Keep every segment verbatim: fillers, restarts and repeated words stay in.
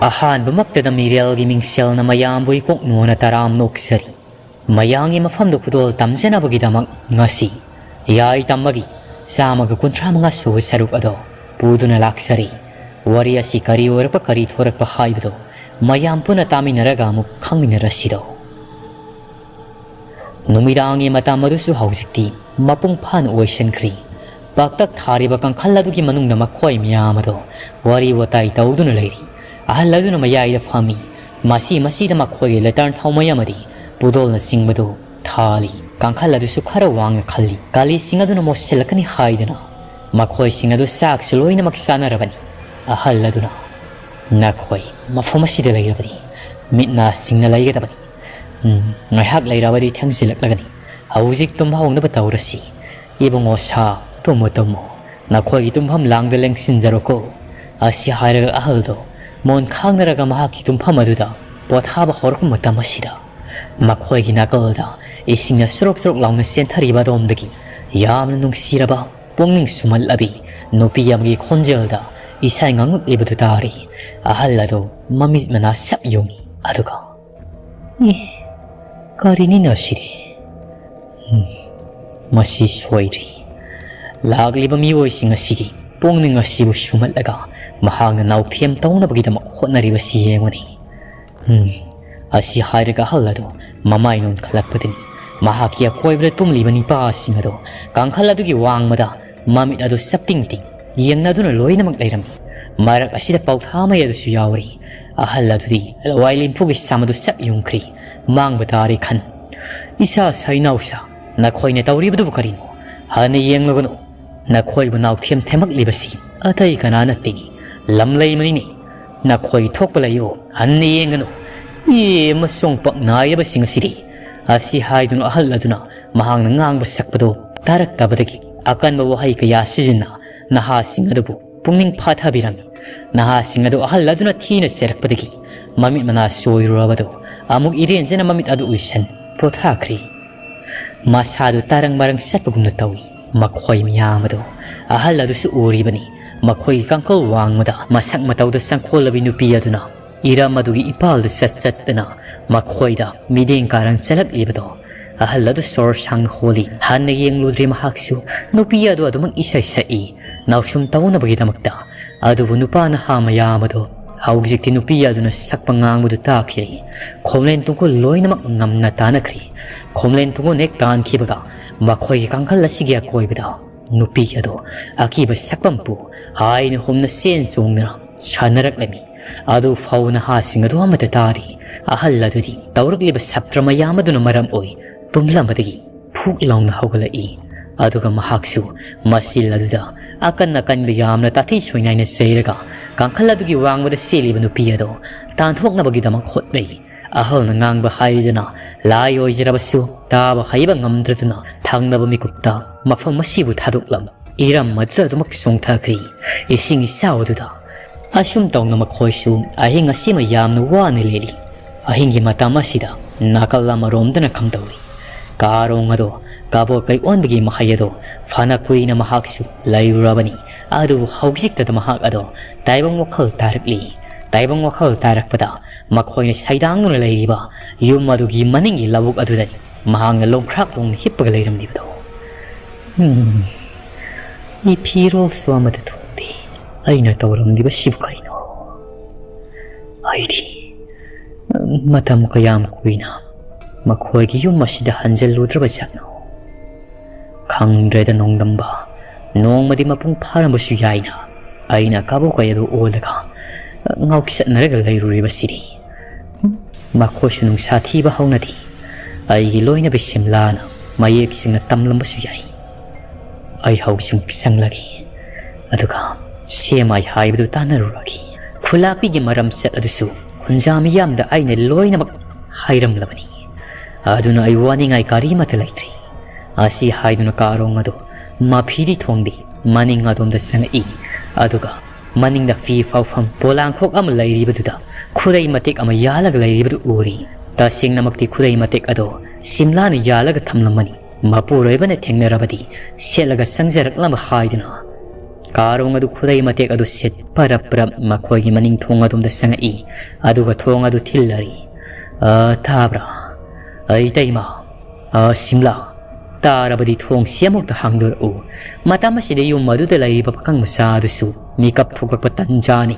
ꯑꯍꯥꯟꯕꯃꯛꯇꯗ ꯃꯤꯔꯦꯜꯒꯤ ꯃꯤꯡꯁꯦꯜꯅ ꯃꯌꯥꯝꯕꯨ ꯏꯀꯣꯛ ꯅꯣꯟꯅ ꯇꯔꯥꯝꯅ ꯑꯣꯛꯆꯔꯤ꯫ ꯃꯌꯥꯝꯒꯤ ꯃꯐꯝꯗ ꯈꯨꯗꯣꯜ ꯇꯝꯖꯅꯕꯒꯤꯗꯃꯛ ꯉꯁꯤ ꯌꯥꯏ ꯇꯝꯕꯒꯤ ꯆꯥꯝꯃꯒ ꯀꯨꯟꯊ꯭ꯔꯥ ꯃꯉꯥ ꯁꯨꯕ ꯁꯔꯨꯛ ꯑꯗꯣ ꯄꯨꯗꯨꯅ ꯂꯥꯛꯆꯔꯤ꯫ ꯋꯥꯔꯤ ꯑꯁꯤ ꯀꯔꯤ ꯑꯣꯏꯔꯛꯄ, ꯀꯔꯤ ꯊꯣꯔꯛꯄ ꯍꯥꯏꯕꯗꯣ ꯃꯌꯥꯝ ꯄꯨꯟꯅ ꯇꯥꯃꯤꯟꯅꯔꯒ ꯑꯃꯨꯛ ꯈꯪꯃꯤꯟꯅꯔꯁꯤꯗꯣ꯫ ꯅꯨꯃꯤꯗꯥꯡꯒꯤ ꯃꯇꯝ ꯑꯗꯨꯁꯨ ꯍꯧꯖꯤꯛꯇꯤ ꯃꯄꯨꯡ ꯐꯥꯅ ꯑꯣꯏꯁꯤꯟꯈ꯭ꯔꯤ꯫ ꯄꯥꯛꯇꯛ ꯊꯥꯔꯤꯕ ꯀꯥꯡꯈꯜ ꯑꯗꯨꯒꯤ ꯃꯅꯨꯡꯗ ꯃꯈꯣꯏ ꯃꯌꯥꯝ ꯑꯗꯣ ꯋꯥꯔꯤ ꯋꯥꯇꯥꯏ ꯇꯧꯗꯨꯅ ꯂꯩꯔꯤ꯫ ꯑꯍꯜ ꯑꯗꯨꯅ ꯃꯌꯥꯏꯗ ꯐꯝꯃꯤ꯫ ꯃꯁꯤ ꯃꯁꯤꯗ ꯃꯈꯣꯏꯒꯤ ꯂꯦꯇꯔꯟ ꯊꯥꯎꯃꯩ ꯑꯃꯗꯤ ꯄꯨꯗꯣꯜꯅꯆꯤꯡꯕꯗꯨ ꯊꯥꯜꯂꯤ꯫ ꯀꯥꯡꯈꯜ ꯑꯗꯨꯁꯨ ꯈꯔ ꯋꯥꯡꯅ ꯈꯜꯂꯤ꯫ ꯀꯥꯂꯤꯁꯤꯡ ꯑꯗꯨꯅ ꯃꯣꯠꯁꯤꯜꯂꯛꯀꯅꯤ ꯍꯥꯏꯗꯨꯅ ꯃꯈꯣꯏꯁꯤꯡ ꯑꯗꯨ ꯆꯥꯛꯁꯨ ꯂꯣꯏꯅꯃꯛ ꯆꯥꯅꯔꯕꯅꯤ꯫ ꯑꯍꯜ ꯑꯗꯨꯅ, "ꯅꯈꯣꯏ ꯃꯐꯝ ꯑꯁꯤꯗ ꯂꯩꯔꯕꯗꯤ ꯃꯤꯠ ꯅꯥ ꯁꯤꯡꯅ ꯂꯩꯒꯗꯕꯅꯤ꯫ ꯎꯝ, ꯉꯥꯏꯍꯥꯛ ꯂꯩꯔꯕꯗꯤ ꯊꯦꯡꯖꯤꯜꯂꯛꯂꯒꯅꯤ꯫ ꯍꯧꯖꯤꯛ ꯇꯨꯝꯕ ꯍꯧꯅꯕ ꯇꯧꯔꯁꯤ꯫ ꯏꯕꯨꯡꯉꯣ ꯁꯥ, ꯇꯨꯝꯃꯨ, ꯇꯨꯝꯃꯨ꯫ ꯅꯈꯣꯏꯒꯤ ꯇꯨꯝꯐꯝ ꯂꯥꯡꯗ ꯂꯦꯡꯁꯤꯟꯖꯔꯣꯀꯣ"꯫ ꯑꯁꯤ ꯍꯥꯏꯔꯒ ꯑꯍꯜꯗꯣ ꯃꯣꯟ ꯈꯥꯡꯅꯔꯒ ꯃꯍꯥꯛꯀꯤ ꯇꯨꯝꯐꯝ ꯑꯗꯨꯗ ꯄꯣꯊꯥꯕ ꯍꯧꯔꯛꯄ ꯃꯇꯝ ꯑꯁꯤꯗ, ꯃꯈꯣꯏꯒꯤ ꯅꯥꯀꯜꯗ ꯏꯁꯤꯡꯅ ꯁꯨꯔꯨꯛ ꯁꯨꯔꯨꯛ ꯂꯥꯎꯅ ꯆꯦꯟꯊꯔꯤꯕ ꯑꯗꯣꯝꯗꯒꯤ ꯌꯥꯝꯅ ꯅꯨꯡꯁꯤꯔꯕ, ꯄꯨꯛꯅꯤꯡ ꯁꯨꯝꯍꯠꯂꯕꯤ ꯅꯨꯄꯤ ꯑꯃꯒꯤ ꯈꯣꯟꯖꯦꯜꯗ ꯏꯁꯩ ꯉꯥꯡꯂꯛꯂꯤꯕꯗꯨ ꯇꯥꯔꯤ꯫ ꯑꯍꯜ ꯑꯗꯨ ꯃꯃꯤꯠ ꯃꯅꯥ ꯁꯛ ꯌꯨꯡꯏ, ꯑꯗꯨꯒ, "ꯑꯦ, ꯀꯔꯤꯅꯤꯅ ꯁꯤꯗꯤ? ꯎꯝ, ꯃꯁꯤ ꯁꯣꯏꯗ꯭ꯔꯤ꯫ ꯂꯥꯛꯂꯤꯕ ꯃꯤꯑꯣꯏꯁꯤꯡ ꯑꯁꯤꯒꯤ ꯄꯨꯛꯅꯤꯡ ꯑꯁꯤꯕꯨ ꯁꯨꯝꯍꯠꯂꯒ ꯃꯍꯥꯛꯅ ꯅꯥꯎꯊꯦꯝ ꯇꯧꯅꯕꯒꯤꯗꯃꯛ ꯍꯣꯠꯅꯔꯤꯕꯁꯤ ꯌꯦꯡꯉꯨꯅꯤ"꯫ ꯎꯝ, ꯑꯁꯤ ꯍꯥꯏꯔꯒ ꯑꯍꯜ ꯑꯗꯨ ꯃꯃꯥꯏ ꯅꯣꯟꯈꯠꯂꯛꯄꯗꯅꯤ ꯃꯍꯥꯛꯀꯤ ꯑꯀꯣꯏꯕꯗ ꯇꯨꯝꯂꯤꯕ ꯅꯤꯄꯥꯁꯤꯡ ꯑꯗꯨ ꯀꯥꯡꯈꯜ ꯑꯗꯨꯒꯤ ꯋꯥꯡꯃꯗ ꯃꯃꯤꯠ ꯑꯗꯨ ꯆꯞꯇꯤꯡ ꯇꯤꯡ ꯌꯦꯡꯅꯗꯨꯅ ꯂꯣꯏꯅꯃꯛ ꯂꯩꯔꯝꯃꯤ꯫ ꯃꯔꯛ ꯑꯁꯤꯗ ꯄꯥꯎꯊꯥꯃꯩ ꯑꯗꯨꯁꯨ ꯌꯥꯎꯔꯤ꯫ ꯑꯍꯜ ꯑꯗꯨꯗꯤ ꯂꯋꯥꯏ ꯂꯤꯝꯐꯨꯒꯤ ꯁꯝ ꯑꯗꯨ ꯆꯞ ꯌꯨꯡꯈ꯭ꯔꯤ꯫ ꯃꯥꯡꯕ ꯇꯥꯔꯦ ꯈꯟ, "ꯏꯁꯥ ꯁꯥ ꯏꯅꯥꯎꯁꯥ, ꯅꯈꯣꯏꯅ ꯇꯧꯔꯤꯕꯗꯨꯕꯨ ꯀꯔꯤꯅꯣ? ꯍꯟꯅ ꯌꯦꯡꯂꯒꯅꯨ꯫ ꯅꯈꯣꯏꯕꯨ ꯅꯥꯎꯊꯦꯝ ꯊꯦꯝꯃꯛꯂꯤꯕꯁꯤ ꯑꯇꯩ ꯀꯅꯥ ꯅꯠꯇꯦꯅꯤ, ꯂꯝꯂꯩꯃꯅꯤꯅꯦ꯫ ꯅꯈꯣꯏ ꯊꯣꯛꯄ ꯂꯩꯌꯨ, ꯍꯟꯅ ꯌꯦꯡꯒꯅꯨ꯫ ꯏ ꯑꯃꯁꯨꯡ ꯄꯛ ꯅꯥꯏꯔꯕꯁꯤꯡ ꯑꯁꯤꯗꯤ"꯫ ꯑꯁꯤ ꯍꯥꯏꯗꯨꯅ ꯑꯍꯜ ꯑꯗꯨꯅ ꯃꯍꯥꯛꯅ ꯉꯥꯡꯕ ꯁꯛꯄꯗꯨ ꯇꯥꯔꯛꯇꯕꯗꯒꯤ ꯑꯀꯟꯕ ꯋꯥꯍꯩ ꯀꯌꯥ ꯁꯤꯖꯤꯟꯅ ꯅꯍꯥꯁꯤꯡ ꯑꯗꯨꯕꯨ ꯄꯨꯛꯅꯤꯡ ꯐꯥꯊꯕꯤꯔꯝꯃꯤ꯫ ꯅꯍꯥꯁꯤꯡ ꯑꯗꯨ ꯑꯍꯜ ꯑꯗꯨꯅ ꯊꯤꯅ ꯆꯩꯔꯛꯄꯗꯒꯤ ꯃꯃꯤꯠ ꯃꯅꯥ ꯁꯣꯏꯔꯨꯔꯕꯗꯨ ꯑꯃꯨꯛ ꯏꯔꯦꯟꯖꯅ ꯃꯃꯤꯠ ꯑꯗꯨ ꯎꯏꯁꯟ ꯄꯣꯊꯥꯈ꯭ꯔꯦ꯫ ꯃꯁꯥꯗꯨ ꯇꯔꯪ ꯃꯔꯪ ꯆꯠꯄꯒꯨꯝꯅ ꯇꯧꯏ꯫ ꯃꯈꯣꯏ ꯃꯌꯥꯝ ꯑꯗꯨ ꯑꯍꯜ ꯑꯗꯨꯁꯨ ꯎꯔꯤꯕꯅꯤ꯫ ꯃꯈꯣꯏꯒꯤ ꯀꯥꯡꯈꯜ ꯋꯥꯡꯃꯗ ꯃꯁꯛ ꯃꯇꯧꯗ ꯆꯪꯈꯣꯜꯂꯕꯤ ꯅꯨꯄꯤ ꯑꯗꯨꯅ ꯏꯔꯝ ꯑꯗꯨꯒꯤ ꯏꯄꯥꯜꯗ ꯆꯠ ꯆꯠꯇꯅ ꯃꯈꯣꯏꯗ ꯃꯤꯠꯌꯦꯡ ꯀꯥꯔꯪ ꯆꯠꯂꯛꯂꯤꯕꯗꯣ ꯑꯍꯜ ꯑꯗꯨ ꯁꯣꯔ ꯁꯥꯡꯅ ꯍꯣꯜꯂꯤ꯫ ꯍꯟꯅ ꯌꯦꯡꯂꯨꯗ꯭ꯔꯤ ꯃꯍꯥꯛꯁꯨ ꯅꯨꯄꯤ ꯑꯗꯨ ꯑꯗꯨꯃꯛ ꯏꯁꯩ ꯁꯛꯏ꯫ ꯅꯥꯎꯁꯨꯝ ꯇꯧꯅꯕꯒꯤꯗꯃꯛꯇ꯫ ꯑꯗꯨꯕꯨ ꯅꯨꯄꯥ ꯅꯍꯥ ꯃꯌꯥꯝ ꯑꯗꯨ ꯍꯧꯖꯤꯛꯇꯤ ꯅꯨꯄꯤ ꯑꯗꯨꯅ ꯁꯛꯄ ꯉꯥꯡꯕꯗꯨ ꯇꯥꯈꯤꯔꯦ꯫ ꯈꯣꯝꯂꯦꯟ ꯇꯨꯡꯈꯨꯜ ꯂꯣꯏꯅꯃꯛ ꯉꯝꯅ ꯇꯥꯅꯈ꯭ꯔꯦ꯫ ꯈꯣꯝꯂꯦꯟ ꯇꯨꯡꯈꯨꯜ ꯍꯦꯛ ꯇꯥꯟꯈꯤꯕꯒ ꯃꯈꯣꯏꯒꯤ ꯀꯥꯡꯈꯜ ꯑꯁꯤꯒꯤ ꯑꯀꯣꯏꯕꯗ ꯅꯨꯄꯤ ꯑꯗꯨ ꯑꯀꯤꯕ ꯁꯛꯄꯝꯄꯨ ꯍꯥꯏꯅ ꯍꯨꯝꯅ ꯆꯦꯟ ꯆꯣꯡꯗꯨꯅ ꯁꯥꯟꯅꯔꯛꯂꯝꯃꯤ꯫ ꯑꯗꯨ ꯐꯥꯎ ꯅꯍꯥꯁꯤꯡ ꯑꯗꯨ ꯑꯃꯠꯇ ꯇꯥꯔꯤ꯫ ꯑꯍꯜ ꯑꯗꯨꯗꯤ ꯇꯧꯔꯛꯂꯤꯕ ꯁꯞꯇ꯭ꯔ ꯃꯌꯥꯝ ꯑꯗꯨꯅ ꯃꯔꯝ ꯑꯣꯏ ꯇꯨꯝꯂꯝꯕꯗꯒꯤ ꯐꯨꯛ ꯂꯥꯎꯅ ꯍꯧꯒꯠꯂꯛꯏ꯫ ꯑꯗꯨꯒ ꯃꯍꯥꯛꯁꯨ ꯃꯆꯤꯜ ꯑꯗꯨꯗ ꯑꯀꯟ ꯑꯀꯟꯕ ꯌꯥꯝꯅ ꯇꯥꯊꯤ ꯁꯣꯏꯅꯥꯏꯅ ꯆꯩꯔꯒ ꯀꯥꯡꯈꯜ ꯑꯗꯨꯒꯤ ꯋꯥꯡꯃꯗ ꯆꯦꯜꯂꯤꯕ ꯅꯨꯄꯤ ꯑꯗꯨ ꯇꯥꯟꯊꯣꯛꯅꯕꯒꯤꯗꯃꯛ ꯍꯣꯠꯅꯩ꯫ ꯑꯍꯜꯅ ꯉꯥꯡꯕ ꯍꯥꯏꯗꯅ ꯂꯥꯏ ꯑꯣꯏꯖꯔꯕꯁꯨ ꯇꯥꯕ ꯍꯩꯕ ꯉꯝꯗ꯭ꯔꯗꯨꯅ ꯊꯪꯅꯕ ꯃꯤꯀꯨꯞꯇ ꯃꯐꯝ ꯑꯁꯤꯕꯨ ꯊꯥꯗꯣꯛꯂꯝ ꯏꯔꯝ ꯑꯗꯨꯗ ꯑꯗꯨꯃꯛ ꯆꯣꯡꯊꯈ꯭ꯔꯤ꯫ ꯏꯁꯤꯡ ꯏꯆꯥꯎ ꯑꯗꯨꯗ꯫ ꯑꯁꯨꯝ ꯇꯧꯅ ꯃꯈꯣꯏꯁꯨ ꯑꯍꯤꯡ ꯑꯁꯤꯃ ꯌꯥꯝꯅ ꯋꯥꯅ ꯂꯦꯜꯂꯤ꯫ ꯑꯍꯤꯡꯒꯤ ꯃꯇꯝ ꯑꯁꯤꯗ ꯅꯥꯀꯜ ꯑꯃꯔꯣꯝꯗꯅ ꯀꯝꯗꯧꯔꯤ? ꯀꯥꯔꯣꯡ ꯑꯗꯣ ꯀꯕꯣꯛ ꯀꯩ ꯑꯣꯟꯕꯒꯤ ꯃꯍꯩ ꯑꯗꯣ ꯐꯅ ꯀꯨꯏꯅ ꯃꯍꯥꯛꯁꯨ ꯂꯩꯔꯨꯔꯕꯅꯤ꯫ ꯑꯗꯨꯕꯨ ꯍꯧꯖꯤꯛꯇꯗ ꯃꯍꯥꯛ ꯑꯗꯣ ꯇꯥꯏꯕꯪ ꯋꯥꯈꯜ ꯇꯥꯔꯛꯂꯤ꯫ ꯇꯥꯏꯕꯪ ꯋꯥꯈꯜ ꯇꯥꯔꯛꯄꯗ ꯃꯈꯣꯏꯅ ꯁꯩꯗꯥꯡꯗꯨꯅ ꯂꯩꯔꯤꯕ ꯌꯨꯝ ꯑꯗꯨꯒꯤ ꯃꯅꯤꯡꯒꯤ ꯂꯧꯕꯨꯛ ꯑꯗꯨꯗꯅꯤ ꯃꯍꯥꯛꯅ ꯂꯣꯡꯈ꯭ꯔꯥꯛ ꯂꯣꯡꯅ ꯍꯤꯞꯄꯒ ꯂꯩꯔꯝꯂꯤꯕꯗꯣ꯫ ꯎꯝ, ꯏ ꯐꯤꯔꯣꯜꯁꯨ ꯑꯃꯠꯇ ꯊꯣꯡꯗꯦ꯫ ꯑꯩꯅ ꯇꯧꯔꯝꯂꯤꯕꯁꯤꯕꯨ ꯀꯔꯤꯅꯣ? ꯑꯩꯗꯤ ꯃꯇꯝ ꯀꯌꯥꯝ ꯀꯨꯏꯅ ꯃꯈꯣꯏꯒꯤ ꯌꯨꯝ ꯑꯁꯤꯗ ꯍꯟꯖꯜꯂꯨꯗ꯭ꯔꯕ ꯖꯥꯠꯅꯣ? ꯈꯪꯗ꯭ꯔꯦꯗ ꯅꯣꯡꯗꯝꯕ, ꯅꯣꯡꯃꯗꯤ ꯃꯄꯨꯡ ꯐꯥꯔꯝꯕꯁꯨ ꯌꯥꯏꯅ꯫ ꯑꯩꯅ ꯀꯥꯕꯣꯛ ꯀꯩ ꯑꯗꯨ ꯑꯣꯜꯂꯒ ꯉꯥꯎꯆꯠꯅꯔꯒ ꯂꯩꯔꯨꯔꯤꯕꯁꯤꯗꯤ꯫ ꯃꯈꯣꯏꯁꯨ ꯅꯨꯡꯁꯥ ꯊꯤꯕ ꯍꯧꯅꯗꯦ꯫ ꯑꯩꯒꯤ ꯂꯣꯏꯅꯕꯤ ꯁꯤꯝꯂꯥꯅ ꯃꯌꯦꯛ ꯁꯦꯡꯅ ꯇꯝꯂꯝꯕꯁꯨ ꯌꯥꯏ꯫ ꯑꯩ ꯍꯧꯖꯤꯛ ꯆꯪꯂꯒꯦ꯫ ꯑꯗꯨꯒ ꯁꯦꯝꯃꯥꯏ ꯍꯥꯏꯕꯗꯨ ꯇꯥꯟꯅꯔꯨꯔꯒꯦ꯫ ꯈꯨꯂꯥꯛꯄꯤꯒꯤ ꯃꯔꯝꯆꯠ ꯑꯗꯨꯁꯨ ꯈꯨꯟꯖꯥ ꯃꯤꯌꯥꯝꯗ ꯑꯩꯅ ꯂꯣꯏꯅꯃꯛ ꯍꯥꯏꯔꯝꯂꯕꯅꯤ꯫ ꯑꯗꯨꯅ ꯑꯩ ꯋꯥꯅꯤꯡꯉꯥꯏ ꯀꯔꯤꯃꯠꯇ ꯂꯩꯇ꯭ꯔꯤ꯫ ꯑꯁꯤ ꯍꯥꯏꯗꯨꯅ ꯀꯥꯔꯣꯡ ꯑꯗꯨ ꯃꯐꯤꯗꯤ ꯊꯣꯡꯗꯦ ꯃꯅꯤꯡ ꯑꯗꯣꯝꯗ ꯆꯪꯉꯛꯏ꯫ ꯑꯗꯨꯒ ꯃꯅꯤꯡꯗ ꯐꯤ ꯐꯥꯎꯐꯝ ꯄꯣꯂꯥꯡꯈꯣꯛ ꯑꯃ ꯂꯩꯔꯤꯕꯗꯨꯗ ꯈꯨꯗꯩ ꯃꯇꯦꯛ ꯑꯃ ꯌꯥꯜꯂꯒ ꯂꯩꯔꯤꯕꯗꯨ ꯎꯔꯤ꯫ ꯇꯁꯦꯡꯅꯃꯛꯇꯤ ꯈꯨꯗꯩ ꯃꯇꯦꯛ ꯑꯗꯣ ꯁꯤꯝꯂꯥꯅ ꯌꯥꯜꯂꯒ ꯊꯝꯂꯝꯃꯅꯤ꯫ ꯃꯄꯨꯔꯣꯏꯕꯅ ꯊꯦꯡꯅꯔꯕꯗꯤ ꯁꯦꯠꯂꯒ ꯆꯪꯖꯔꯛꯂꯝꯕ ꯍꯥꯏꯗꯨꯅ꯫ ꯀꯥꯔꯣꯡ ꯑꯗꯨ ꯈꯨꯗꯩ ꯃꯇꯦꯛ ꯑꯗꯨ ꯁꯦꯠ ꯄꯔꯞ ꯄꯔꯞ ꯃꯈꯣꯏꯒꯤ ꯃꯅꯤꯡ ꯊꯣꯡ ꯑꯗꯣꯝꯗ ꯆꯪꯉꯛꯏ꯫ ꯑꯗꯨꯒ ꯊꯣꯡ ꯑꯗꯨ ꯊꯤꯜꯂꯔꯤ꯫ "ꯑ, ꯇꯥꯕ꯭ꯔꯥ? ꯑ, ꯏꯇꯩꯃ꯫ ꯑ, ꯁꯤꯝꯂꯥ꯫ ꯇꯥꯔꯕꯗꯤ ꯊꯣꯡꯁꯤ ꯑꯃꯨꯛꯇ ꯍꯥꯡꯗꯣꯔꯛꯎ꯫ ꯃꯇꯝ ꯑꯁꯤꯗ ꯌꯨꯝ ꯑꯗꯨꯗ ꯂꯩꯔꯤꯕ ꯄꯥꯈꯪ ꯃꯆꯥ ꯑꯗꯨꯁꯨ ꯃꯤꯀꯞ ꯊꯣꯛꯂꯛꯄ ꯇꯟꯖꯥꯅꯤ꯫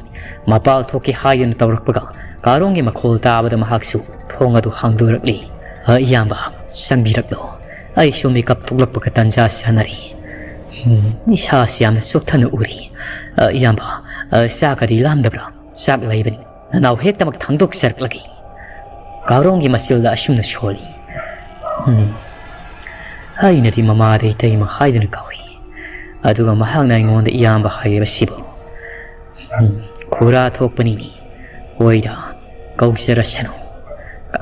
ꯃꯄꯥꯜ ꯊꯣꯛꯀꯦ ꯍꯥꯏꯗꯨꯅ ꯇꯧꯔꯛꯄꯒ ꯀꯥꯔꯣꯡꯒꯤ ꯃꯈꯣꯜ ꯇꯥꯕꯗ ꯃꯍꯥꯛꯁꯨ ꯊꯣꯡ ꯑꯗꯨ ꯍꯥꯡꯗꯣꯔꯛꯂꯤ꯫ "ꯑ, ꯏꯌꯥꯝꯕ, ꯆꯪꯕꯤꯔꯛꯂꯣ꯫ ꯑꯩꯁꯨ ꯃꯤꯀꯞ ꯊꯣꯛꯂꯛꯄꯒ ꯇꯟꯖꯥ ꯆꯥꯅꯔꯤ꯫ ꯎꯝ, ꯏꯁꯥꯁꯤ ꯌꯥꯝꯅ ꯆꯣꯛꯊꯅ ꯎꯔꯤ꯫ ꯑ, ꯏꯌꯥꯝꯕ, ꯑ, ꯆꯥꯛꯀꯗꯤ ꯂꯥꯝꯗꯕ꯭ꯔꯥ? ꯆꯥꯛ ꯂꯩꯕꯅꯤ꯫ ꯅꯅꯥꯎ ꯍꯦꯛꯇꯃꯛ ꯊꯥꯡꯗꯣꯛꯆꯔꯛꯂꯒꯦ꯫" ꯀꯥꯔꯣꯡꯒꯤ ꯃꯆꯤꯜꯗ ꯑꯁꯨꯝꯅ ꯁꯣꯜꯂꯤ꯫ "ꯎꯝ, ꯑꯩꯅꯗꯤ ꯃꯃꯥꯗ ꯏꯇꯩꯃ ꯍꯥꯏꯗꯨꯅ ꯀꯧꯏ꯫ ꯑꯗꯨꯒ ꯃꯍꯥꯛꯅ ꯑꯩꯉꯣꯟꯗ ꯏꯌꯥꯝꯕ ꯍꯥꯏꯔꯤꯕꯁꯤꯕꯨ꯫ ꯎꯝ, ꯈꯨꯔꯥ ꯊꯣꯛꯄꯅꯤꯅꯦ꯫ ꯍꯣꯏꯗ, ꯀꯧꯖꯔꯁꯅꯨ꯫